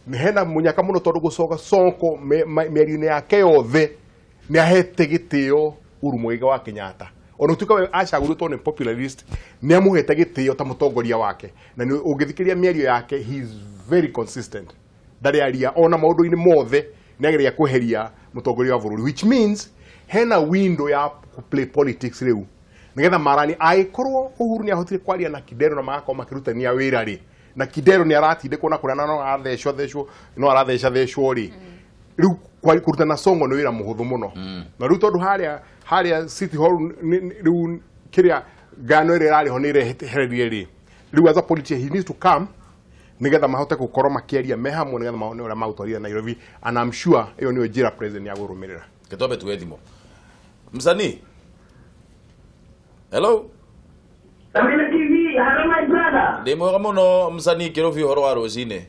Speaker 2: Nĩ hena mũnyaka mũno, tondũ gũcoka Sonko mĩario-inĩ yake yothe nĩ ahete gĩtĩo Uhuru Muigai wa Kenyatta, ona ũtuĩka we acagũrĩtwo nĩ popularist, nĩ amũhete gĩtĩo ta mũtongoria wake. Na nĩ ũngĩthikĩrĩria mĩario yake, he is very consistent, ndarĩ aria ona maũndũ-inĩ mothe nĩ ageria kweheria mũtongoria wa bũrũri, which means hena window ya play politics rĩu nigetha marani. Angĩkorwo Uhuru nĩ ahotire kwaria na Kidero na magakorwo makĩrutania wĩra rĩ, na Kidero nĩ aratindĩkwo na kũrĩa na no arathecwo thecwo, no aratheca thecwo rĩ, rĩu Kũruta na Songo nĩ wĩra mũhũthũ mũno. Na rĩu tondũ harĩa City Hall rĩu kĩrĩa ngano ĩrĩa ĩrarĩ ho nĩ ĩrehererie rĩ, rĩu as a politician he needs to come nigetha mahote gũkorwo makĩaria me hamwe nigetha maone ũrĩa magũtwarithia Nairobi, and I'm sure ĩyo nĩyo njĩra president ya kũrũmĩrĩra.
Speaker 1: Gĩtombe tuwe thimũ. Msanii. Hello.
Speaker 11: Kameme TV, hello my brother.
Speaker 1: Ndĩ mwega mũno msanii Kĩrobi ũhoro wa rũcinĩ.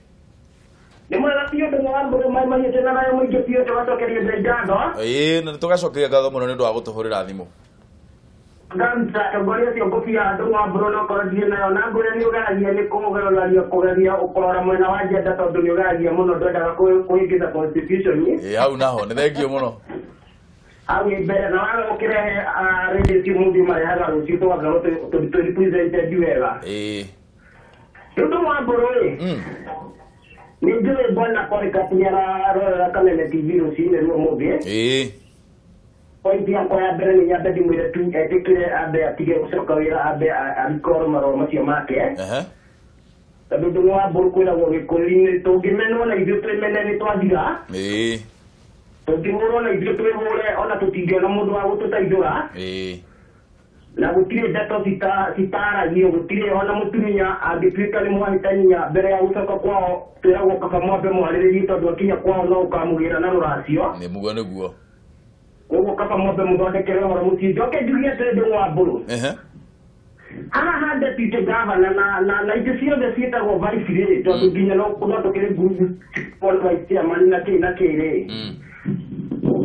Speaker 11: Nĩ mwega biũ ndĩ wa mbũrũ mai mahiũ na nayo mũingĩ biũ tũgacokeria Ngai ngatho.
Speaker 1: Ĩĩ na nĩtũgacokeria ngatho mũno nĩ ũndũ wa gũtũhũrĩra thimũ.
Speaker 11: Ngamta tongoria ũcio ngũbia andũ wa mbũrũ no korwo ndirĩ nayo na ngũrĩa nĩ ũgeragia nĩ kũgeragia kũgeria kũrora mwena wa agenda tondũ nĩ ũgeragia mũno ndwendaga kũhĩngĩca constitution.
Speaker 1: Ĩĩ hau naho nĩ thengio mũno.
Speaker 11: Hau mbere na waga gũkĩrehe radio cio mũndũ marehaga rũciũ tũgakorwo tũ represented wega.
Speaker 1: Ĩĩ.
Speaker 11: Rĩu ndũ wa mbũrũ ĩ nĩ njũĩ bwana Polycarp nĩararorera Kameme TV rũcinĩ rwa ũmũthĩ.
Speaker 1: Ĩĩ.
Speaker 11: Point yakwa ya mbere nĩ nyambe ndĩmwĩre tu etĩkĩre ambe atige gũcoka wĩra ambe arikoro marũa macio make. Tondũ ndũ wa mbũrũ kwĩragwo gĩkũyũ-inĩ tũngĩmenwo na ithuĩ twĩmene nĩ twathira.
Speaker 1: Ĩĩ.
Speaker 11: Tũngĩhũrwo na ithuĩ twĩhũre ona tũtingĩona mũndũ wa gũtũteithũra.
Speaker 1: Ĩĩ.
Speaker 11: Na gũtirĩ ndeto citaragio gũtirĩ ona mũtumia angĩtuĩka nĩ mwahĩtania mbere ya gũcoka kwao twĩragwo kaba mwambe mwarĩrĩrie tondũ akinya kwao no ũkamũgĩra na rũracio.
Speaker 1: Nĩ mũguo nĩguo.
Speaker 11: Koguo kaba mwambe mũthondekere ũhoro mũciĩ. Njoke njuge atĩrĩ ndĩ wa mbũrũ. Haha ha deputy governor na itĩ ciothe ciĩtagwo vice rĩ tondũ nginya no tũkĩrĩ group vice chairman na kĩ na kĩ rĩ.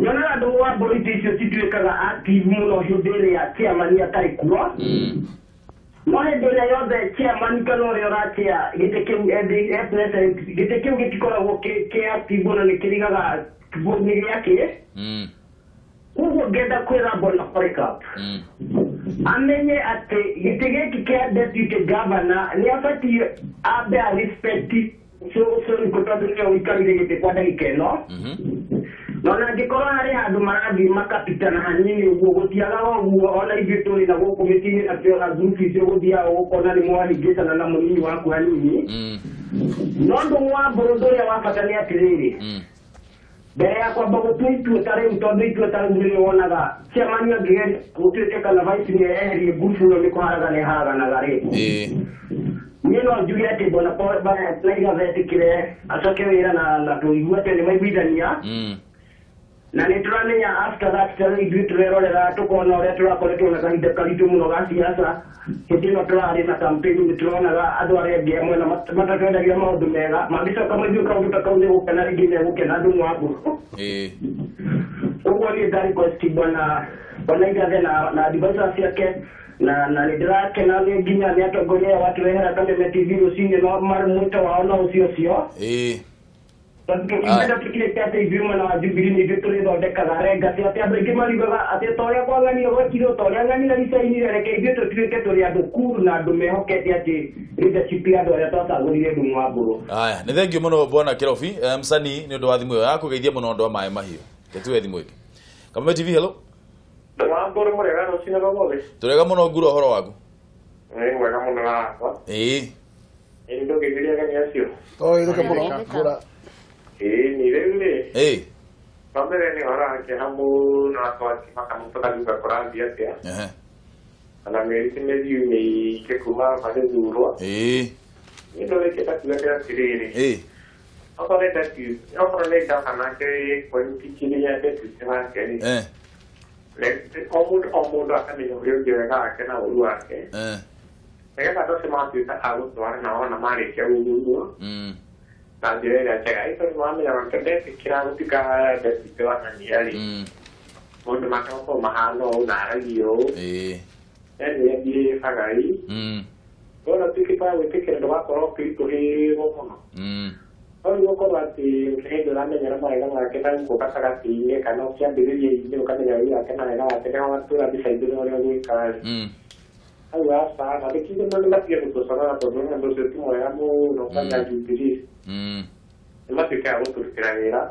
Speaker 11: Nyonaga andũ wa mbũrũ itĩ icio cituĩkaga active mũno hĩndĩ ĩrĩa chairman atarĩ kuo. No hĩndĩ ĩrĩa yothe chairman kana ũrĩa ũrachĩa gĩtĩ kĩu e present gĩtĩ kĩu gĩtikoragwo kĩ active ona nĩ kĩrigaga nĩ gĩakĩ. Koguo ngenda kwĩra bwana Polycarp amenye atĩ gĩtĩ gĩkĩ kĩa deputy governor nĩ abatiĩ ambe a respect Sonko tondũ nĩwe ũikarĩire gĩtĩ kwa ndagĩka ĩno. No na angĩkorwo harĩ handũ marathiĩ makapitana hanini ũguo gũtiagaga ũguo ona ithuĩ tũrĩ na gũkũ mĩciĩ-inĩ na twĩra ngurubu icio gũthiaga ũkona nĩ mwahĩngĩcana na mũnini waku hanini. No ũndũ wa mbũrũ ũndũ ũrĩa wa bata nĩ atĩrĩrĩ, mbere ya kwamba gũtua itua ta rĩu tondũ itua ta rĩu nĩrĩo wonaga chairman angĩgeria gũtuĩke kana vice nĩ eherie ngurubu ĩyo nĩ kũharagana ĩharaganaga rĩ. Niĩ no njuge atĩ bwana Naigathe etĩkĩre acoke wĩra na tũigue atĩ nĩ maiguithania. Na nĩ tũramenya after that ta rĩu ithuĩ tũrerorera tũkona ũrĩa tũrakoretwo na kahinda karitũ mũno ga siasa hĩndĩ ĩno tũrarĩ na campaign nĩ tũronaga andũ arĩa angĩ amwe na matatwendagia maũndũ mega mangĩcoka maigue kaũndũ ta kau nĩ gũkena rĩngĩ megũkena andũ mwa mbũrũ. Koguo niĩ nda request bwana Igathe na advisors ciake na nĩ ndĩrakena nĩ nginya nĩ atongoria aya watũrehera Kameme TV rũcinĩ no mwĩto wao no ũcio ũcio. Tondũ tũkĩrĩkia atĩ ithuĩ mwena wa Jubilee nĩ ithuĩ tũrĩthondekaga legacy atĩ andũ aingĩ mariugaga atĩ ta ũrĩa kwang'ania gwekirwo ta ũrĩa ng'ania ricainire reke ithuĩ tũtuĩke tũrĩ andũ kuru na andũ mehokete atĩ leadership ya andũ arĩa twacagũrire ndũ wa mbũrũ.
Speaker 1: Aya nĩ thengio mũno bwana Kĩrobi msanii nĩ ũndũ wa thimũ ĩyo yaku geithie mũno ũndũ wa maĩ mahiũ. Gĩtue thimũ ĩngĩ. Kameme TV hello.
Speaker 12: Ndũ wa mbũrũ mũrĩega rũcinĩ rwa ũmũthĩ.
Speaker 1: Tũrĩega mũno nguro ũhoro waku.
Speaker 12: Nĩ mwega mũno na wakwa.
Speaker 1: Ĩĩ.
Speaker 12: Ĩĩ ndũngĩgiria ageni acio.
Speaker 3: Tũgĩthũke mũno ngũra.
Speaker 12: Ĩĩ ni rĩu rĩ.
Speaker 1: Ĩĩ.
Speaker 12: Wa mbere nĩ ũhoro wa kĩeha mũno twakĩmaka mũno tũkariuga kũrathiĩ atĩa. Ona mĩeri ti mĩthiu mĩingĩ kuma magĩthurwo.
Speaker 1: Ĩĩ.
Speaker 12: Niĩ ndũrĩkĩte kuga nĩ atĩrĩrĩ.
Speaker 1: Ĩĩ.
Speaker 12: Okorwo nĩ deputy, okorwo nĩ gavana appoint kĩrĩa deputy wake rĩ. O mũndũ akamenya ũrĩa ũngĩ wega wake na ũru wake. Nĩgetha andũ acio magatuĩka a gũtwarana wona marĩkia gũthurwo. Na njĩra ĩrĩa njega ĩ tondũ wamenya ndetĩkĩra gũtuĩka deputy wa ng'ania rĩ maũndũ make makorwo mahana ũũ na aragia ũũ nĩ athiĩbaga ĩ wona ũtuĩkĩte wa gwĩtĩkĩra ndũgakorwo ũkĩritũhĩrwo mũno no rĩu ũkorwo atĩ hĩndĩ ũramenyera mawega make na gũkũ gatagatĩ-inĩ kana ũkĩambĩrĩria-inĩ ũkamenya ũru wake na wega wake nĩho watũra mbica-inĩ ũrĩa ũgwĩka rĩ hau aca na nĩkĩo nĩ matige gũtũcorora tondũ ũndũ ũcio ti mwega mũno kwanja Jubilee nĩ matuĩke a gũtũrutĩra wĩra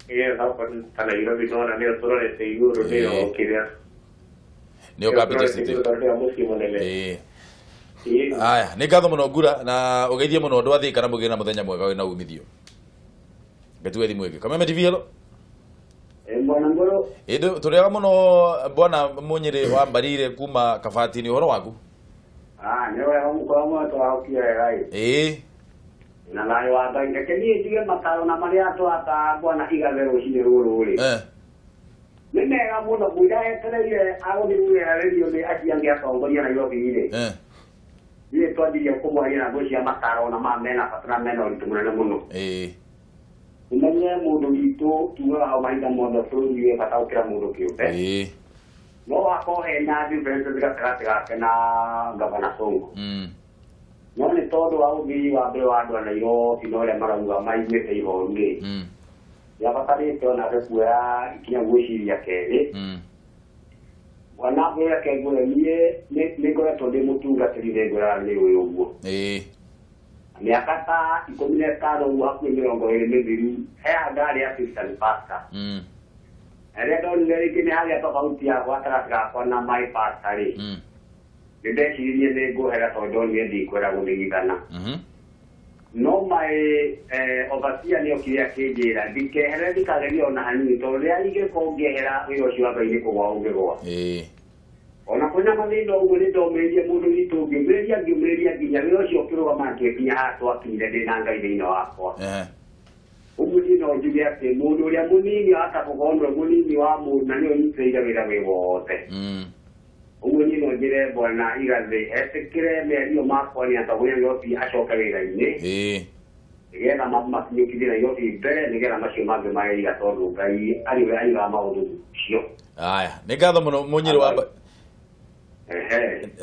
Speaker 12: nĩgetha okorwo ta Nairobi nĩwona nĩyo tũrorete igũrũ nĩyo kĩrĩa
Speaker 1: nĩyo capital city
Speaker 12: nĩyo mũciĩ mũnene.
Speaker 1: Aya nĩ ngatho mũno ngura na ũgeithie mũno andũ a Thika na mũgĩe na mũthenya mwega wĩna umithio. Ngetuge thimũ ĩngĩ. Kameme TV, hello.
Speaker 11: Bwana Ngoro.
Speaker 1: Ĩndĩ tũrĩaga mũno bwana Mũnyĩrĩ wa Mbarire kuma Kabati-inĩ, ũhoro waku?
Speaker 11: Nĩ wega mũkorwo mũno tũrahokia wega ĩ.
Speaker 1: Ĩĩ.
Speaker 11: Na thayũ wa Ngai, reke niĩ njuge mataro na marĩa twata bwana Igathe rũcinĩ rũrũ rĩ. Nĩ mega mũno mũira etereire agũthiĩ kwĩharĩrio nĩ acio angĩ atongoria Nairobi rĩ. Niĩ twanjirie kũmwaria na ngwĩciria mataro na ma mena bata na mena ũritũ mũnene mũno. Ũmenye mũndũ witũ tugaga o mahinda mothe bũrũri wĩ bata gũkĩra mũndũ kĩũmbe. No hakorwo hena differences gatagatĩ gake na Gavana Sonko. No nĩ tondũ wa ũthii wa mbere wa andũ a Nairobi na ũrĩa marauga maiguĩte ihoru rĩ, nĩabatarĩte onake kuoya ikinya gwĩciria kerĩ. Bwana ngwĩra kengũre niĩ nĩ ngoretwo ndĩ mũtungatĩri nĩ ngwĩraga nĩ ũyũ ũguo. Mĩaka ta 15 ũguo hakuhĩ 20 mĩthiru he ndarĩ assistant pastor. Rĩrĩa ndonire rĩngĩ nĩ harĩa tofauti yakwa gatagatĩ gakwa na my pastor rĩ, nĩ ndeciririe nĩ ngũhera tondũ ndonire ndikwenda gũthigithana. No my overseer nĩ okire akĩnjĩra ndikehere ndikageria ona hanini tondũ rĩrĩa ingĩkorwo ngĩehera wĩra ũcio wa Ngai nĩ kũgwa ũngĩgwa. Ona kwĩna mathĩna ũguo nĩ ndomĩrĩrie mũndũ witũ ngĩũmĩrĩria nginya wĩra ũcio ũkĩrũgama na twĩkinya haha twakinyire ndĩ na Ngai thĩinĩ wakwa. Ũguo niĩ no njuge atĩ mũndũ ũrĩa mũnini ahota gũkorwo nĩwe mũnini wa mũndũ na nĩwe ũnyitĩrĩire wĩra wĩ wothe. Ũguo niĩ no njĩre bwana Igathe etĩkĩre mĩario makwa nĩ atongoria Nairobi acoke wĩra-inĩ nĩgetha makinyũkithie Nairobi mbere nĩgetha macio mangĩ mareiga tondũ Ngai arĩ we aigaga maũndũ macio.
Speaker 1: Aya, nĩ ngatho mũno Mũnyĩrĩ wa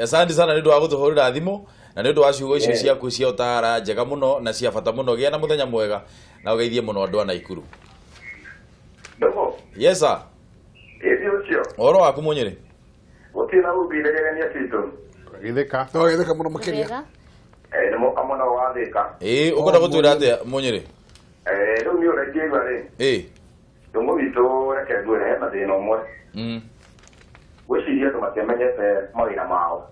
Speaker 1: Asante sana nĩ ũndũ wa gũtũhũrĩra thimũ na nĩ ũndũ wa ciugo icio ciaku cia ũtaara njega mũno na cia bata mũno. Gĩa na mũthenya mwega na ũgeithie mũno andũ a Naikuru.
Speaker 13: Ndogo.
Speaker 1: Yes sir.
Speaker 13: Ĩthi ũcio.
Speaker 1: Ũhoro waku Mũnyĩrĩ?
Speaker 13: Gũtirĩ na ũmbithĩrĩria citũ.
Speaker 2: Githĩka.
Speaker 3: No githĩka mũno makĩria.
Speaker 13: Nĩ moka mũno wa Thĩka.
Speaker 1: Ĩĩ, ũkwenda gũtwĩra atĩa Mũnyĩrĩ?
Speaker 13: Rĩu niĩ ũrĩa ingĩigua rĩ. Ndũng'ũ witũ reke ngwĩre hena thĩna ũmwe. Ngwĩciria andũ matiamenyete mawĩra mao.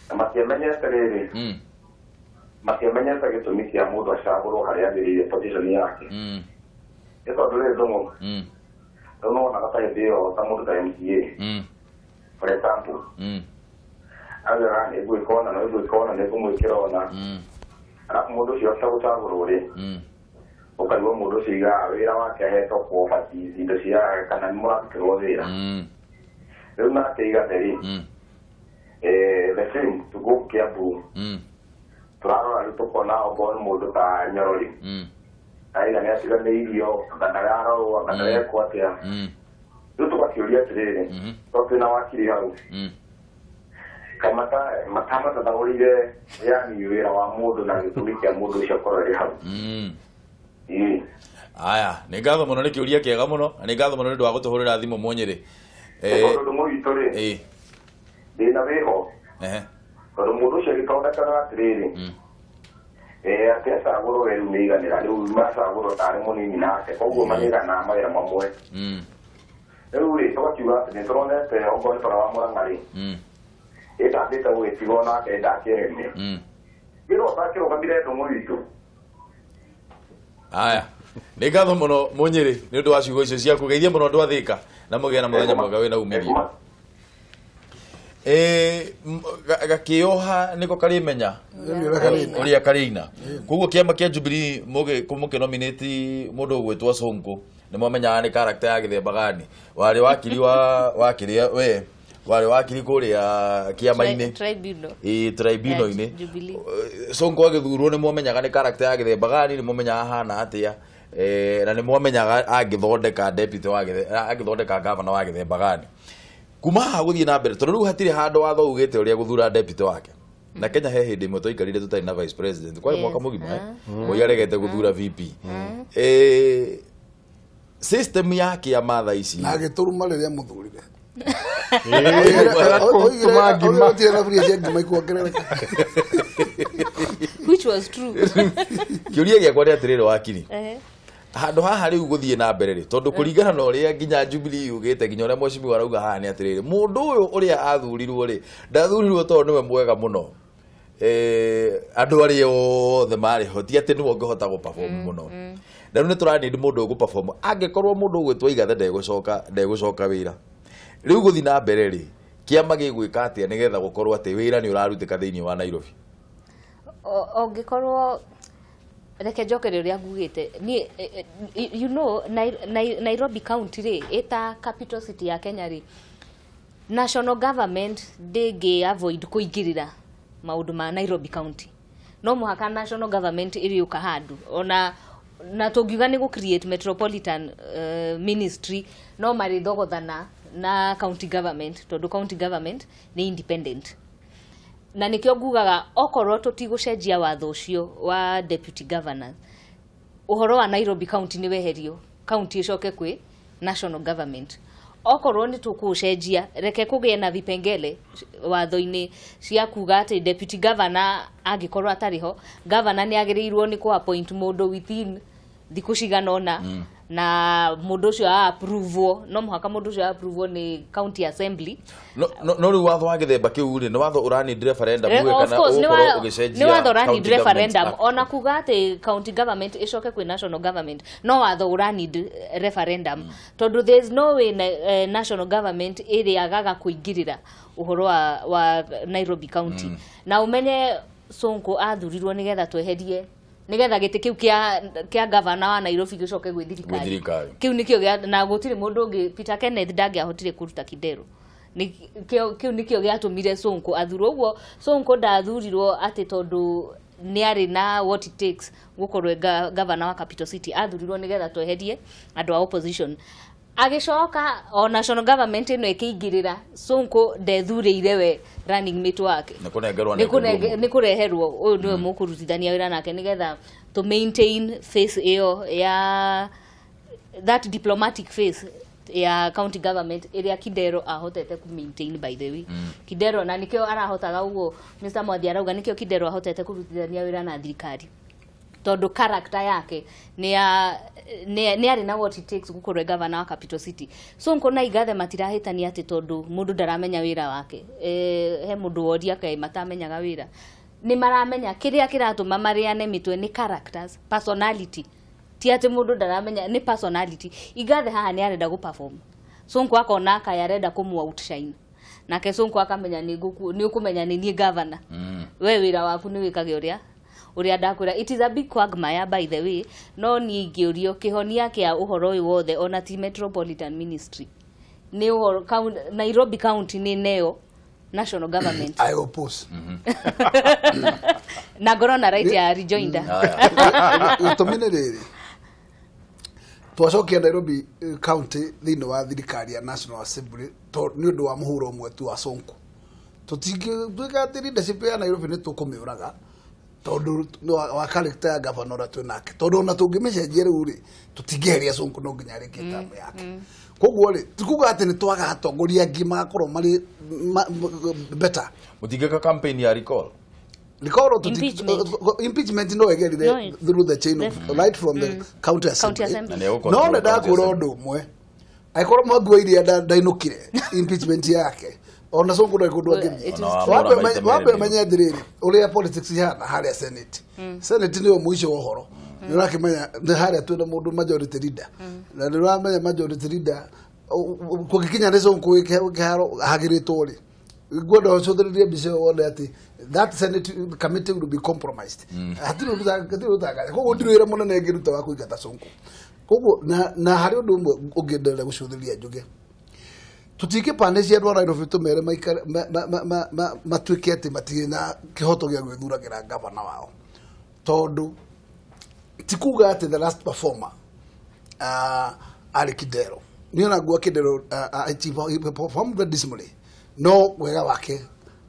Speaker 13: Na matiamenyete rĩrĩ. Matiamenyete gĩtũmi kĩa mũndũ acagũrwo harĩa agĩrĩire position yake. Nĩ tondũ rĩrĩ Ndũng'ũ. Rĩu nĩwonaga ta hĩndĩ ĩyo ta mũndũ ta MCA. For example. Augaga nĩ ngwĩka ũna, nĩ ngwĩka ũna, nĩ ngũmwĩkĩra ũna. Arabu mũndũ ũcio after gũcagũrwo rĩ, ũkaigua mũndũ ũcio aigaga wĩra wake ahetwo kũ-oversee indo cia kana nĩ mũrarutĩrwo wĩra. Rĩu nake Igathe rĩ, the same gũkũ Kiambu tũrarora rĩu tũkona okorwo nĩ mũndũ ta Nyorori aiga nĩ atiganĩirio, anga ndararorwo, anga ndarekwo atĩa. Rĩu tũgakĩũria atĩrĩrĩ, tondũ twĩna wakiri hau, kaĩ matamathathagũrĩire yani wĩra wa mũndũ na gĩtũmi kĩa mũndũ ũcio akorwo arĩ hau.
Speaker 1: Aya, nĩ ngatho mũno nĩ kĩũria kĩega mũno na nĩ ngatho mũno nĩ ũndũ wa gũtũhũrĩra thimũ Mũnyĩrĩ.
Speaker 13: Tondũ ndũng'ũ witũ rĩ, thĩna wĩho tondũ mũndũ ũcio agĩthondekaga atĩrĩrĩ, atĩ acagũrwo we rĩu nĩiganĩra, rĩu macagũrwo tarĩ mũnini nake, koguo maniganaga mawĩra mamwe. Rĩu rĩ tũgakiuga atĩ nĩtũronete okorwo nĩ bara wa Mũrang'a rĩ, ĩndambĩte gũgĩtigwo nake ndakĩeremire. Wĩra ũtakĩrũgamire ndũng'ũ witũ.
Speaker 1: Aya, nĩ ngatho mũno Mũnyĩrĩ nĩ ũndũ wa ciugo icio ciaku. Geithia mũno andũ a Thĩka na mũgĩe na mũthenya mwega wĩna umithio. Gakĩoha nĩko karĩmenya ũrĩa karĩina. Koguo kĩama kĩa Jubilee mũkĩnominate mũndũ ũgwĩtwo Sonko nĩ mwamenyaga nĩ character ya gĩthemba gani. Warĩ wakiri wa kĩrĩa we warĩ wakiri kũrĩa kĩama-inĩ. Ĩĩ, tribunal-inĩ. Sonko agĩthurwo nĩ mwamenyaga nĩ character ya gĩthemba gani, nĩ mwamenyaga ahana atĩa, na nĩ mwamenyaga angĩthondeka deputy wa angĩthondeka governor wa gĩthemba gani. Kuma haha gũthiĩ na mbere tondũ rĩu hatirĩ handũ watho ugĩte ũrĩa gũthura deputy wake. Na Kenya he hĩndĩ ĩmwe twaikarire tũtarĩ na vice president kwarĩ mwaka mũgima Moi aregete gũthura VP. System ya kĩama thaa ici
Speaker 3: na agĩtũruma rĩrĩa mũthurire.
Speaker 4: Which was true.
Speaker 1: Kĩũria gĩakwa nĩ atĩrĩrĩ wakiri, handũ haha rĩu gũthiĩ na mbere rĩ, tondũ kũringana na ũrĩa nginya Jubilee yugĩte nginya ũrĩa mheshimiwa arauga haha nĩ atĩrĩrĩ, mũndũ ũyũ ũrĩa athurirwo rĩ, ndathurirwo tondũ nĩwe mwega mũno, Andũ arĩa othe marĩ ho ti atĩ nĩwe ũngĩhota gũ perform mũno. Na rĩu nĩ tũranindi mũndũ ũgũ perform angĩkorwo mũndũ ũgwĩtwo Igathe ndegũcoka wĩra. Rĩu gũthiĩ na mbere rĩ, kĩama gĩgwĩka atĩa nĩgetha gũkorwo atĩ wĩra nĩ ũrarutĩka thĩinĩ wa Nairobi?
Speaker 4: Ũngĩkorwo reke njokere ũrĩa ngugĩte niĩ, you know, Nairobi County rĩ, ĩta capital city ya Kenya rĩ, national government ndĩngĩ avoid kũingĩrĩra maũndũ ma Nairobi County. No mũhaka national government ĩrĩũka handũ ona na tũngiuga nĩ gũ create metropolitan ministry, no marĩthogothana na county government tondũ county government nĩ independent. Na nĩkĩo ngugaga okorwo tũtigũcenjia watho ũcio wa deputy governor, ũhoro wa Nairobi County nĩ weherio, county ĩcoke kwĩ national government. Okorwo nĩ tũkũũcenjia, reke kũgĩe na vipengele watho-inĩ cia kuga atĩ deputy governor angĩkorwo atarĩ ho, governor nĩ agĩrĩirwo nĩ kũ appoint mũndũ within thikũ cigana ũna, na mũndũ ũcio a-approve-wo, no mũhaka mũndũ ũcio a-approve-wo nĩ county assembly.
Speaker 1: No rĩu watho wa gĩthemba kĩu rĩ, nĩ watho ũranid referendum uge kana ũgũkorwo ũgĩcenjia
Speaker 4: nĩ watho ũranid referendum. Ona kuga atĩ county government ĩcoke kwĩ national government, no watho ũranid referendum tondũ there is no way national government ĩrĩagaga kũingĩrĩra ũhoro wa Nairobi County. Na ũmenye Sonko athurirwo nĩgetha tweherie, nĩgetha gĩtĩ kĩu kĩa governor wa Nairobi gĩcoke gwĩ thirikari. Kĩu nĩkĩo na gũtirĩ mũndũ ũngĩ, Peter Kenneth ndangĩahotire kũruta Kidero. Kĩu nĩkĩo gĩatũmire Sonko athurwo. Ũguo Sonko ndathurirwo atĩ tondũ nĩ arĩ na what it takes gũkorwo governor wa capital city, athurirwo nĩgetha tweherie andũ a opposition. Agĩcoka o national government ĩno ĩkĩingĩrĩra, Sonko ndethurĩire we running mate wake, nĩ kũreherwo ũyũ nĩwe mũkũrutithania wĩra nake nĩgetha to maintain face ĩyo ya that diplomatic face ya county government ĩrĩa Kidero ahotete ku maintain. By the way, Kidero na nĩkĩo arahotaga ũguo Mr. Mwathi arauga, nĩkĩo Kidero ahotete kũrutithania wĩra na thirikari tondũ character yake nĩ arĩ na what it takes gũkorwo governor wa capital city. Sonko na Igathe matirahĩtania atĩ tondũ mũndũ ndaramenya wĩra wake. He mũndũ woria kaĩ matamenyaga wĩra, nĩ maramenya kĩrĩa kĩratũma marĩane mĩtwe nĩ characters, personality. Ti atĩ mũndũ ndaramenya, nĩ personality. Igathe haha nĩ arenda gũ perform, Sonko akona kaĩ arenda kũmũ outshine, nake Sonko akamenya nĩ ũkũmenya nĩ niĩ governor, we wĩra waku nĩ wĩkage ũrĩa ũrĩa ndakwĩra. It is a big quagmire, by the way. No niĩ ingĩũrio kĩhonia kĩa ũhoro ũyũ wothe ona ti metropolitan ministry, nĩ ũhoro Nairobi County nĩ neo national government.
Speaker 3: I oppose.
Speaker 4: Na ngorwo na right ya rejoinder.
Speaker 3: Gĩtũmi nĩ rĩrĩ, twacokia Nairobi County thĩinĩ wa thirikari ya National Assembly nĩ ũndũ wa mũhuro ũmwe tu wa Sonko. Tũtingĩtuĩka atĩ leadership ya Nairobi nĩ tũkũmĩũraga tondũ wa character ya governor ũrĩa twĩ nake, tondũ ona tũngĩmĩcenjia rĩu rĩ, tũtingĩeheria Sonko no nginya arĩkie term yake. Koguo rĩ, ti kuga atĩ nĩ twaga atongoria angĩ magakorwo marĩ better.
Speaker 1: Mũtingĩka campaign ya recall?
Speaker 3: Impeachment no ĩgerire through the chain of right from the county assembly. No nĩ ndakwĩra ũndũ ũmwe, angĩkorwo Mwangi wa Iria ndainũkire impeachment yake, ona Sonko ndarĩ kũndũ angĩthiĩ. Wambe ũmenye atĩrĩrĩ, ũrĩa politics ihana harĩa Senate. Senate nĩyo mũico wa ũhoro. Nĩ ũrakĩmenya nĩ harĩa twĩna mũndũ majority leader. Na nĩ ũramenya majority leader kũngĩkinya nĩ Sonko kĩharo hagĩrĩtwo rĩ, ngwenda ũcũthĩrĩrie mbica ĩyo wone atĩ that Senate committee will be compromised. Hatirĩ ũtangaza. Koguo ndirĩ wĩra mũnene ngĩruta wa kũingata Sonko. Koguo na harĩ ũndũ ũmwe ũngĩ ndĩrenda gũcũthĩrĩria njuge, tũtingĩpanĩcia andũ a Nairobi tũmere matuĩke atĩ matirĩ na kĩhoto gĩa gwĩthuragĩra gavana wao, tondũ ti kuga atĩ the last performer arĩ Kidero. Niĩ ona ngua Kidero performed dismally, no wega wake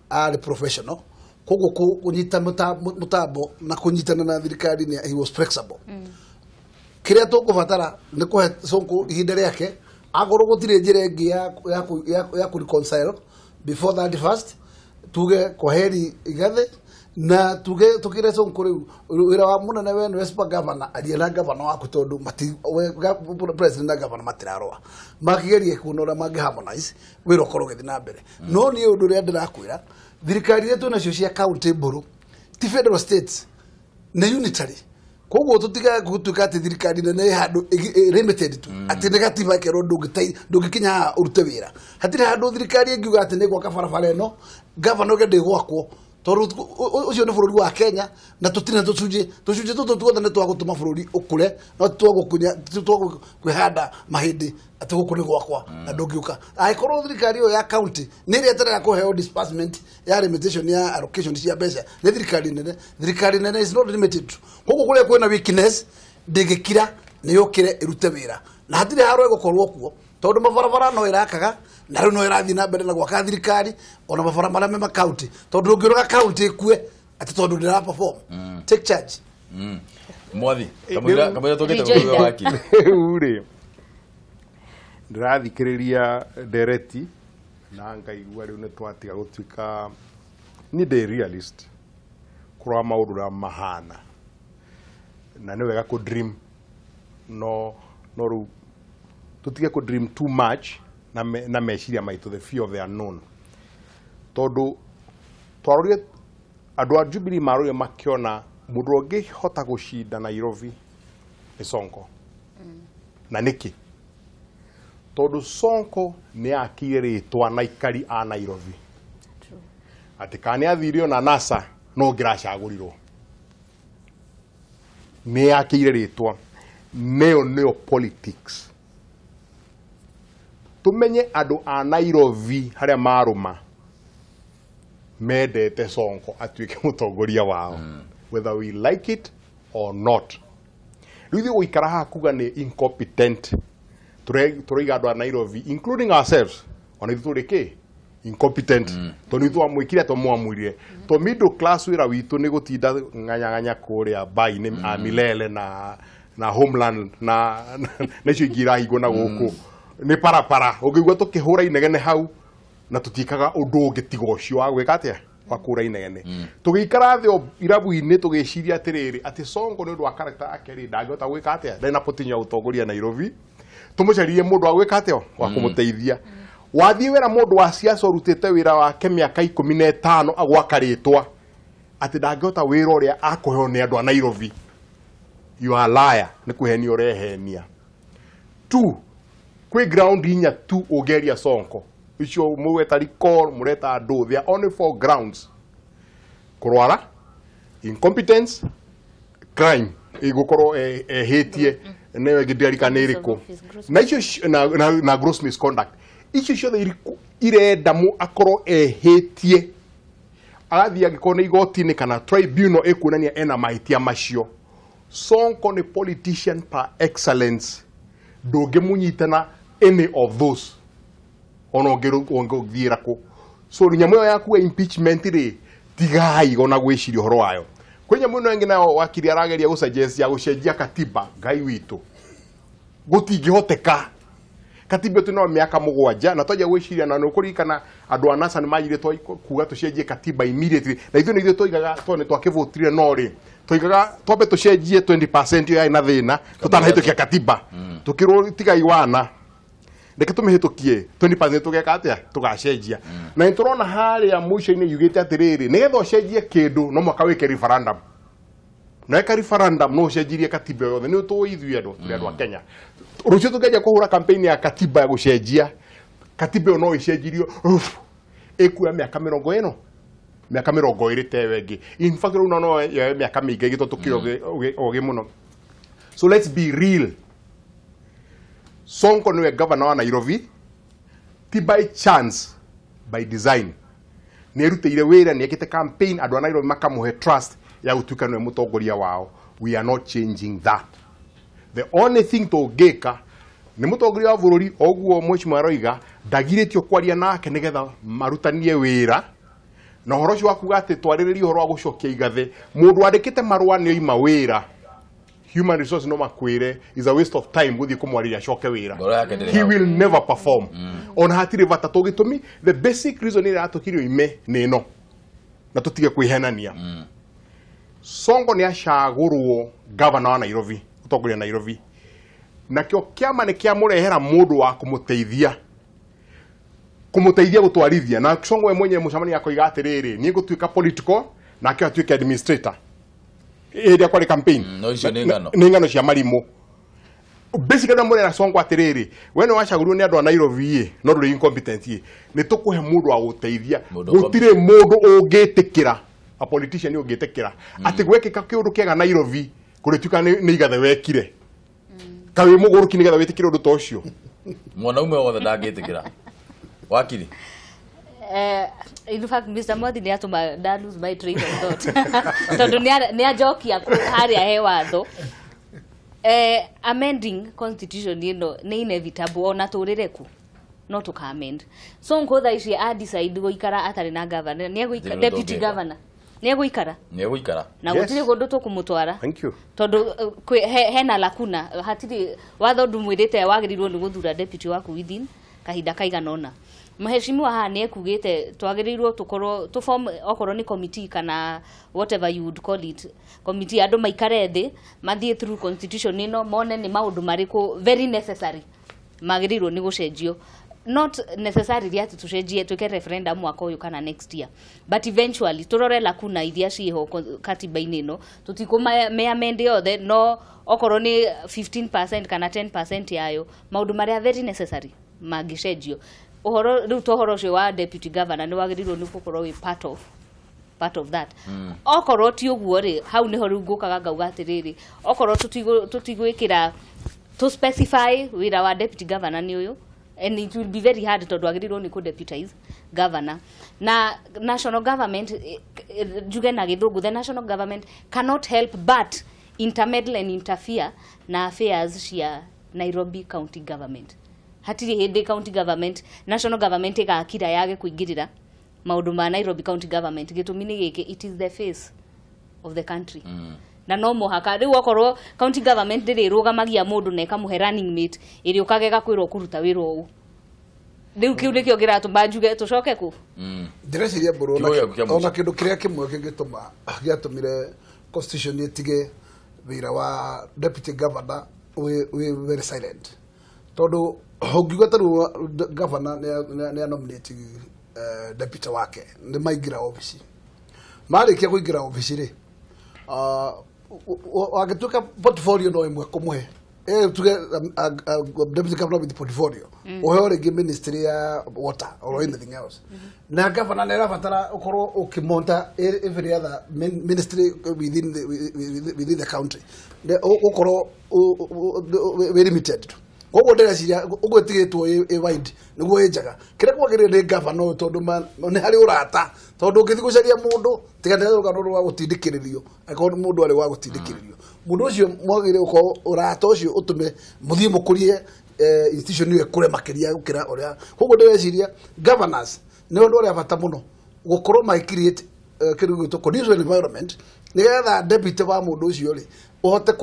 Speaker 3: arĩ professional. Koguo kũnyita mũtambo na kũnyitana na thirikari he was flexible. Kĩrĩa tũkũbatara nĩ kũhe Sonko ihinda rĩake, akorwo gũtirĩ njĩra ĩngĩ ya kũ reconcile before 31st, tuge kwaheri Igathe na tuge tukire Sonko rĩu wĩra wa mũnene we nĩwe super governor, aria na governor waku tondũ president na governor matirarũa, makĩgerie kuona ũrĩa mangĩ harmonize wĩra ũkorwo ũgĩthiĩ na mbere. No niĩ ũndũ ũrĩa ndĩrakwĩra, thirikari iria twĩnacio cia county mbũrũ Ti federal states nĩ unitary. Koguo tutiga gutuika ati thirikari nene handu limited tu ati nĩ gatiba kerwo ndũngĩkinya urute wĩra. Hatirĩ handũ thirikari ĩngiuga atĩ nĩ gwaka barabara ĩno governor ũngĩ ndĩgwakwo tondũ ũcio nĩ bũrũri wa Kenya na tũtirĩ na tũcunjĩ tũtũ tuothe nĩ twa gũtũma bũrũri ũkũre no ti twa kwĩhanda mahĩndĩ atĩ gũkũ nĩ gwakwa na ndũngĩũka. Angĩkorwo thirikari ĩyo ya county nĩ ĩrĩa ĩtarega kũheo disbursement ya limitation ya allocation cia mbeca nĩ thirikari nene. Thirikari nene is not limited. Koguo kũrĩa kwĩna weakness ndĩngĩkira nĩ yũkĩre ĩrute wĩra na hatirĩ harĩa ĩgũkorwo kuo tondũ mabarabara no ĩrakaga na rĩu no ĩrathiĩ na mbere na gwaka thirikari ona mabarabara marĩa me makaunti tondũ ndũngĩũraga kaunti ĩkue atĩ tondũ ndĩra perform. Take charge.
Speaker 1: Mwathi kamũira tũkĩte gũkũgĩa waki
Speaker 2: rĩu rĩ ndĩrathikĩrĩria ndereti na ngaigua rĩu nĩ twatiga gũtuĩka niĩ ndĩ realist kũrora maũndũ ũrĩa mahana na nĩ wega kũ dream no rĩu tutige kũ dream too much na meciria maitũ the fear of the unknown tondũ twarorire andũ a Jubilee marorire makĩona mũndũ ũngĩhota gũcinda Nairobi nĩ Sonko. Na nĩkĩ? Tondũ Sonko nĩ akire rĩtwa na aikari a Nairobi atĩ kana nĩ athiire ona NASA no ngĩracagũrirwo nĩ akire rĩtwa. Nĩyo nĩyo politics. Tumenye andũ a Nairobi harĩa marũma mendete Sonko atuĩke mũtongoria wao whether we like it or not. Rĩu ithuĩ gũikara haha kuga nĩ incompetent tũraiga andũ a Nairobi including ourselves ona ithuĩ tũrĩ kĩ incompetent tondũ ithuĩ twamwĩkire twamwamũrire to middle class wĩra witũ nĩ gũtinda ng'anyang'anya kũrĩa mbai-inĩ a Milele na homeland na icio ingĩ irahingwo na gũkũ nĩ parapara ũngĩigua tũkĩhũra inegene hau na tũtiĩkaga ũndũ ũngĩ tiga ũcio wa gwĩka atĩa wa kũhũra inegene. Tũgĩikara thĩ irabu-inĩ tũgĩciria atĩrĩrĩ atĩ Sonko nĩ ũndũ wa character yake rĩ ndangĩhota gwĩka atĩa ndarĩ na potential ya gũtongoria Nairobi tũmũcaririe mũndũ wa gwĩka atĩa wa kũmũteithia. Wathiĩ wĩra mũndũ wa siasa ũrutĩte wĩra wake mĩaka 15 agwaka rĩtwa atĩ ndangĩhota wĩra ũrĩa akũheo nĩ andũ a Nairobi. You are a liar nĩ kũhenia ũrehenia. Two, kwĩ ground inya tu ũngĩaria Sonko icio mũgweta recall mũreta andũ there are only 4 grounds: kũrwara, incompetence, crime ĩgũkorwo ehĩtie nĩyo ĩngĩ ndirarikana nĩ ĩrĩkũ na icio na gross misconduct. Icio ciothe irenda akorwo ehĩtie agathiĩ angĩkorwo nĩ igoti-inĩ kana tribunal ĩkuonania ena mahĩtia macio. Sonko nĩ politician par excellence ndũngĩmũnyitana any of those ona ũngĩthiĩra kũ. So nyamũ ĩyo yaku ya impeachment rĩ tigai ona gwĩciria ũhoro wayo. Kwĩ nyamũ ĩno ĩngĩ nayo wakiri arageria gũsuggest ya gũcenjia katiba Ngai witũ gũtingĩhoteka. Katiba ĩyo no mĩaka 7 na twanjia gwĩciria na nĩũkũririkana andũ a NASA nĩ manjire kuga tũcenjie katiba immediately na ithuĩ nĩ ithuĩ twoigaga tondũ nĩ twakĩvotire no rĩ twoigaga twambe tũcenjie 20% ĩyo yarĩ na thĩna tũtanahĩtũkia katiba tũkĩrwo tigai wana reke tũmĩhĩtũkie 20% tũgeka atĩa tũgacenjia. Na nĩtũrona harĩa mũico-inĩ yugĩte atĩrĩrĩ nĩgetha ũcenjie kĩndũ no mũhaka wĩke referendum na weka referendum no ũcenjirie katiba yothe. Nĩ tũĩ ithuĩ andũ tũrĩ andũ a Kenya rũciũ tũngĩanjia kũhũra campaign ya katiba ya gũcenjia katiba ĩyo no ĩcenjirio ĩkuoya mĩaka 40 mĩaka 20 ta ĩyo ĩngĩ. In fact rĩu no yoe mĩaka mĩingĩ ĩngĩ tondũ tũkĩrĩ ogĩ mũno. So let's be real. Sonko niwe governor wa Nairobi ti by chance, by design. Nĩ erutĩire wĩra nĩ ekĩte campaign andũ a Nairobi makamũhe trust ya gũtuĩka nĩwe mũtongoria wao. We are not changing that. The only thing tũngĩka nĩ mũtongoria wa bũrũri oguo mheshimiwa aroiga ndagirĩtio kwaria nake nĩgetha marutanie wĩra na ũhoro ũcio wa kuga atĩ twarĩrĩrie ũhoro wa gũcokia igathe mũndũ wandĩkĩte marũa nĩ oima wĩra human resource no makwire is a waste of time guthie kumwariria acoke wira. He will never perform. Ona hatire bata tugitumi the basic reason ira atukirio ime ni no na tutige kwihenania. Sonko ni acagurwo governor wa Nairobi utongoria Nairobi nakio kiama ni kiamurehera mundu wa kumuteithia gutwarithia na Sonko we mwenyewe mucemania akoiga atiriri ni ngutuika political Nake atuĩke administrator. Ĩrĩa kwarĩ campaign.
Speaker 1: No icio nĩ ng'ano.
Speaker 2: Nĩ ng'ano cia marimũ. Basically ndamwĩra Sonko atĩrĩrĩ, we nĩ wacagũrirwo nĩ andũ a Nairobi ĩ, no ndũrĩ incompetent ĩ, nĩ tũkũhe mũndũ wa gũteithia. Gũtirĩ mũndũ ũngĩtĩkĩra, a politician ũngĩtĩkĩra atĩ gwekĩka kĩũndũ kĩega Nairobi kũrĩtuĩka nĩ Igathe wekire. Ka wĩ mũgũrũki nĩgetha wĩtĩkĩre ũndũ ta ũcio.
Speaker 1: Mwanaume wothe ndangĩtĩkĩra. Wakiri.
Speaker 4: In fact, Mr. Mwathi nĩ atũma nda lose my train of thought. Tondũ nĩ anjokia harĩa he watho. Amending constitution ĩno nĩ inevitable ona tũrĩre ku no tũka amend. Sonko thaa ici a decide gũikara atarĩ na governor, nĩ egũikara deputy governor. Nĩ egũikara.
Speaker 1: Nĩ egũikara.
Speaker 4: Na gũtirĩ kũndũ tũkũmũtwara.
Speaker 2: Thank you.
Speaker 4: Tondũ hena lacuna, hatirĩ watho ndũmwĩrĩte wagĩrĩirwo nĩ gũthura deputy waku within kahinda kaigana ũna. Mheshimiwa haha nĩ ekugĩte twagĩrĩirwo tũkorwo tũ form okorwo nĩ committee kana whatever you would call it, committee andũ maikare thĩ mathiĩ through constitution ĩno mone nĩ maũndũ marĩkũ very necessary magĩrĩirwo nĩ gũcenjio. Not necessarily atĩ tũcenjie twĩke referendum mwaka ũyũ kana next year, but eventually tũrore lacuna iria ciĩho katiba-inĩ ĩno, tũtikũmĩamend yothe, no okorwo nĩ 15% kana 10% yayo maũndũ marĩa very necessary mangĩcenjio. Ũhoro rĩu to ũhoro ũcio wa deputy governor nĩ wagĩrĩirwo nĩ gũkorwo wĩ part of that. Okorwo ti ũguo rĩ, hau nĩho rĩu ngũkaga ngauga atĩrĩrĩ, okorwo tũtigwĩkĩra to specify wĩra wa deputy governor nĩ ũyũ, and it will be very hard tondũ agĩrĩirwo nĩ kũ-deputize governor. Na national government, njuge na gĩthũngũ, the national government cannot help but intermeddle and interfere na affairs cia Nairobi county government. Hatirĩ hĩndĩ county government, national government ĩgakira yage kũingĩrĩra maũndũ ma Nairobi county government. Gĩtũmi nĩ gĩkĩ, it is the face of the country. Na no mũhaka rĩu okorwo county government ndĩrĩ ĩrũgamagia mũndũ na ĩkamũhe running mate ĩrĩa ũkagega kwĩrwo kũruta wĩra ũũ, rĩu kĩu nĩkĩo kĩratũma njuge tũcoke kũ.
Speaker 3: Ndĩreciria mbũrũ ona kĩndũ kĩrĩa kĩmwe kĩngĩtũma gĩatũmire constitution ĩtige wĩra wa deputy governor wĩ very silent, tondũ ũngiuga ta rĩu governor nĩ nominate deputy wake, nĩ maingĩra obici, marĩkia kũingĩra obici rĩ, wangĩtuĩka portfolio no ĩmwe kũmũhe, tuge deputy governor with portfolio ũheo rĩngĩ ministry ya water or anything else, na governor nĩ arabatara ũkorwo ũkĩmonta every other ministry within the country, ũkorwo wĩ limited. Koguo ndĩreciria ũguo ĩtigĩtwo ĩ wide nĩguo ĩ njega. Kĩrĩa kwagĩrĩire nĩ governor ũyũ, tondũ nĩ harĩ ũrata, tondũ ũngĩthiĩ gũcaria mũndũ tiga nĩ rũgano rwa gũtindĩkĩrĩrio, angĩkorwo mũndũ arĩ wa gũtindĩkĩrĩrio, mũndũ ũcio mwagĩrĩire gũkorwo ũrata ũcio ũtũme mũthiĩ mũkũrie institution ĩyo ĩkũre makĩria gũkĩra ũrĩa. Koguo ndĩreciria governors nĩ ũndũ ũrĩa bata mũno gũkorwo magĩ create kĩndũ gĩgwĩtwo conducive environment, nĩgetha deputy wa mũndũ ũcio rĩ ũhote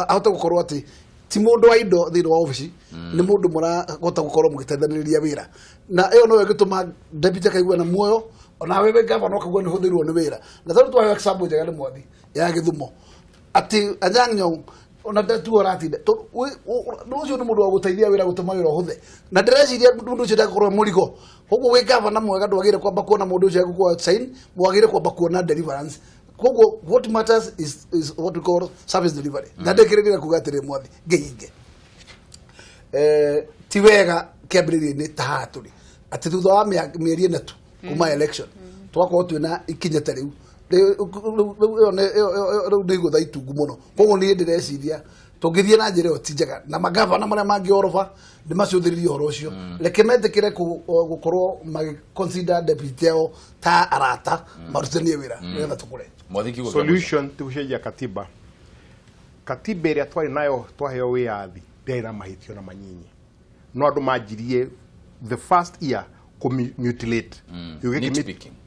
Speaker 3: ahote gũkorwo atĩ ti mũndũ wa indo thĩinĩ wa obici, nĩ mũndũ mũrahota gũkorwo mũgĩteithanĩrĩria wĩra, na ĩyo noyo ĩgĩtũma deputy akaigua na muoyo, ona wewe governor ũkaigua nĩ ũhũthĩirwo nĩ wĩra. Na tondũ twaheo example njega nĩ Mwathi ya Gĩthumo atĩ Anyang' Nyong'o ona tuo ũratinda ũcio nĩ mũndũ wa gũteithia wĩra gũtũma wĩra ũhũthe, na ndĩreciria mũndũ ũcio ndagũkorwo mũrigo. Koguo wĩ governor mwega ndwagĩrĩire kwamba kuona mũndũ ũcio agũkorwo sign, mwagĩrĩire kwamba kuona deliverance. Koguo what matters is what we call service delivery. Na ndĩkĩrĩria kuga atĩrĩ Mwathi ngĩhinge, ti wega kĩambĩrĩria-inĩ ta haha tũrĩ atĩ thutha wa mĩeri ĩna tu kuma election twakorwo twĩna ikinya ta rĩu rĩu nĩ igũtha itungu mũno. Koguo niĩ ndĩreciria tũngĩthiĩ na njĩra ĩyo ti njega, na magavana marĩa mangĩoroba nĩ macũthĩrĩrie ũhoro ũcio, reke metĩkĩre gũkorwo magĩ consider deputy ao ta arata marutithanie wĩra nĩgetha tũkũre.
Speaker 2: Solution ti gũcenjia katiba. Katiba ĩrĩa twarĩ nayo twaheo wĩyathi ndĩarĩ na mahĩtio na manyinyi, no andũ manjirie the first year kũ mutilate,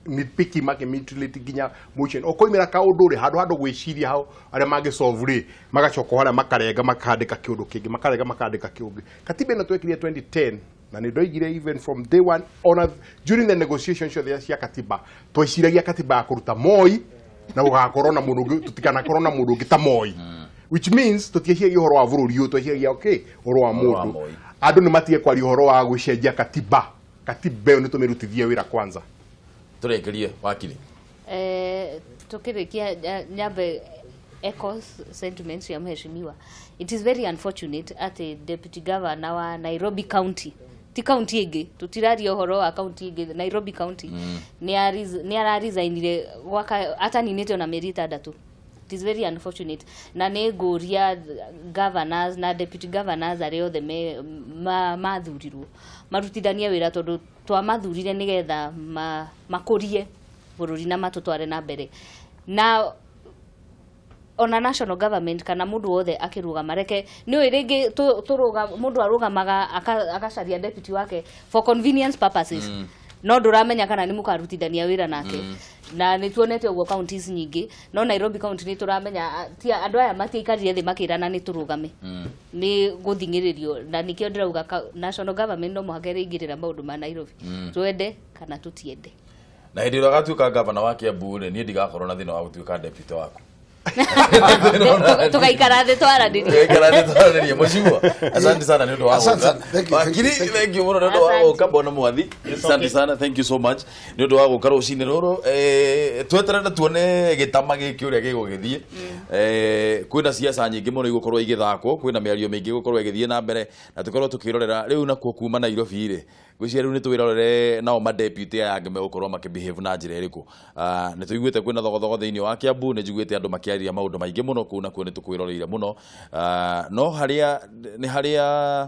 Speaker 2: nitpicking, makĩmutilate nginya mũico ũkoimĩra kaũndũ rĩ, handũ handũ gwĩciria hau arĩa mangĩsolve rĩ, magacoka harĩa makarenga makandĩka kĩũndũ kĩngĩ, makarenga makandĩka kĩũngĩ. Katiba ĩno twekire 2010 na nĩ ndoigire even from day one ona during the negotiation ciothe cia katiba tweciragia katiba ya kũruta Moi na gũgakorwo na mũndũ ũngĩ, tũtikanakorwo na mũndũ ũngĩ ta Moi, which means tũtieciragia ũhoro wa bũrũri ũyũ, tweciragia okay ũhoro wa mũndũ. Andũ nĩ matige kwaria ũhoro wa gũcenjia katiba. Katiba ĩyo nĩ tũmĩrutithie wĩra kwanza.
Speaker 1: Tũrĩkĩrie wakiri.
Speaker 4: Tukirikia nyambe echo sentiments ya mheshimiwa. It is very unfortunate ati deputy governor wa Nairobi County, ti county ĩngĩ, tutiraria ũhoro wa county ĩngĩ, Nairobi County nĩ araresignire gwaka ataninĩte ona mĩeri 6. It is very unfortunate na nĩ ngũria governors na deputy governors arĩa othe mathurirwo marutithanie wĩra tondũ twamathurire nĩgetha makũrie bũrũri na matũtware na mbere. Na ona national government kana mundu wothe akirugama reke ni ringi turuga mundu arugamaga akacaria deputy wake for convenience purposes. No nduramenya kana ni mukarutithania wira nake. Na ni tuonete uguo counties nyingi, no Nairobi county ni turamenya andu aya matiaikarire thi makirana ni turugame. Ni guthingiririo na nikio ndirauga national government no muhaka ĩrĩingĩrĩra maundu ma Nairobi. Twende kana tutiende.
Speaker 1: Na hindi ĩrĩa ũgatuĩka governor wa Kiambu rĩ, niĩ ndigakorwo na thĩna wa gũtuĩka deputy waku.
Speaker 4: Tugaikara thĩ twaranĩrie.
Speaker 1: Tugaikara thĩ twaranĩrie. Mheshimiwa, asante sana nĩ ũndũ wa gũka. Wakiri, thank you mũno nĩ ũndũ wa gũka. Bwana Mwathi, asante sana, thank you so much nĩ ũndũ wa gũka rũcinĩ rũrũ. Tweterere tuone gĩtama gĩkĩ ũrĩa gĩgũgĩthiĩ. Kwĩna siasa nyingĩ mũno igũkorwo igĩthakwo, kwĩna mĩario mĩingĩ ĩgũkorwo ĩgĩthiĩ na mbere, na tũkorwo tũkĩrorera rĩu nakuo kuma Nairobi rĩ. Ngwĩciria rĩu nĩ twĩrorere nao madeputy aya angĩ megũkorwo makĩbehave na njĩra ĩrĩkũ. Nĩ tũiguĩte kwĩna thogothogo thĩinĩ wa Kiambu, nĩ njiguĩte andũ makĩaria maũndũ maingĩ mũno kũu nakuo nĩ tũkwĩroreire mũno. No harĩa nĩ harĩa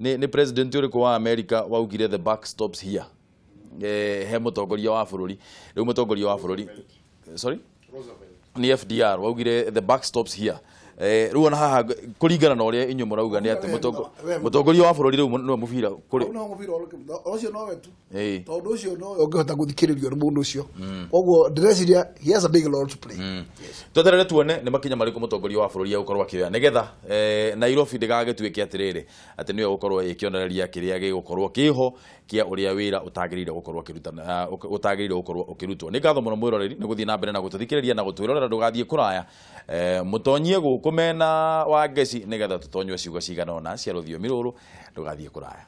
Speaker 1: nĩ president ũrĩkũ wa America waugire the buck stops here. He mũtongoria wa bũrũri. Rĩu mũtongoria wa bũrũri, sorry? Ni FDR waugire the buck stops here. Rĩu ona haha kũringana na ũrĩa inyuĩ mũrauga nĩ atĩ mũtongoria wa bũrũri rĩu nĩwe mũbira kũrĩ
Speaker 3: no mũbira ũcio nowe tu tondũ ũcio nowe ũngĩhota gũthikĩrĩrio nĩ mũndũ ũcio. Koguo ndĩreciria he has a big role to play.
Speaker 1: Tweterere tuone nĩ makinya marĩkũ mũtongoria wa bũrũri egũkorwo akĩoya nĩgetha Nairobi ndĩgagĩtuĩke atĩrĩrĩ atĩ nĩyo gũkorwo ĩkĩonereria kĩrĩa gĩgũkorwo kĩho kĩa ũrĩa wĩra ũtagĩrĩire gũkorwo ũkĩrutana ũtagĩrĩire gũkorwo ũkĩrutwo. Nĩ ngatho mũno mwĩroreri nĩ gũthiĩ na mbere na gũtũthikĩrĩria na gũtwĩrorera. Ndũgathiĩ kũraya, mũtonyie gũkũ mena wa ngeci nĩgetha tũtonywe ciugo cigana ũna cia rũthiomi rũrũ. Ndũgathiĩ kũraya.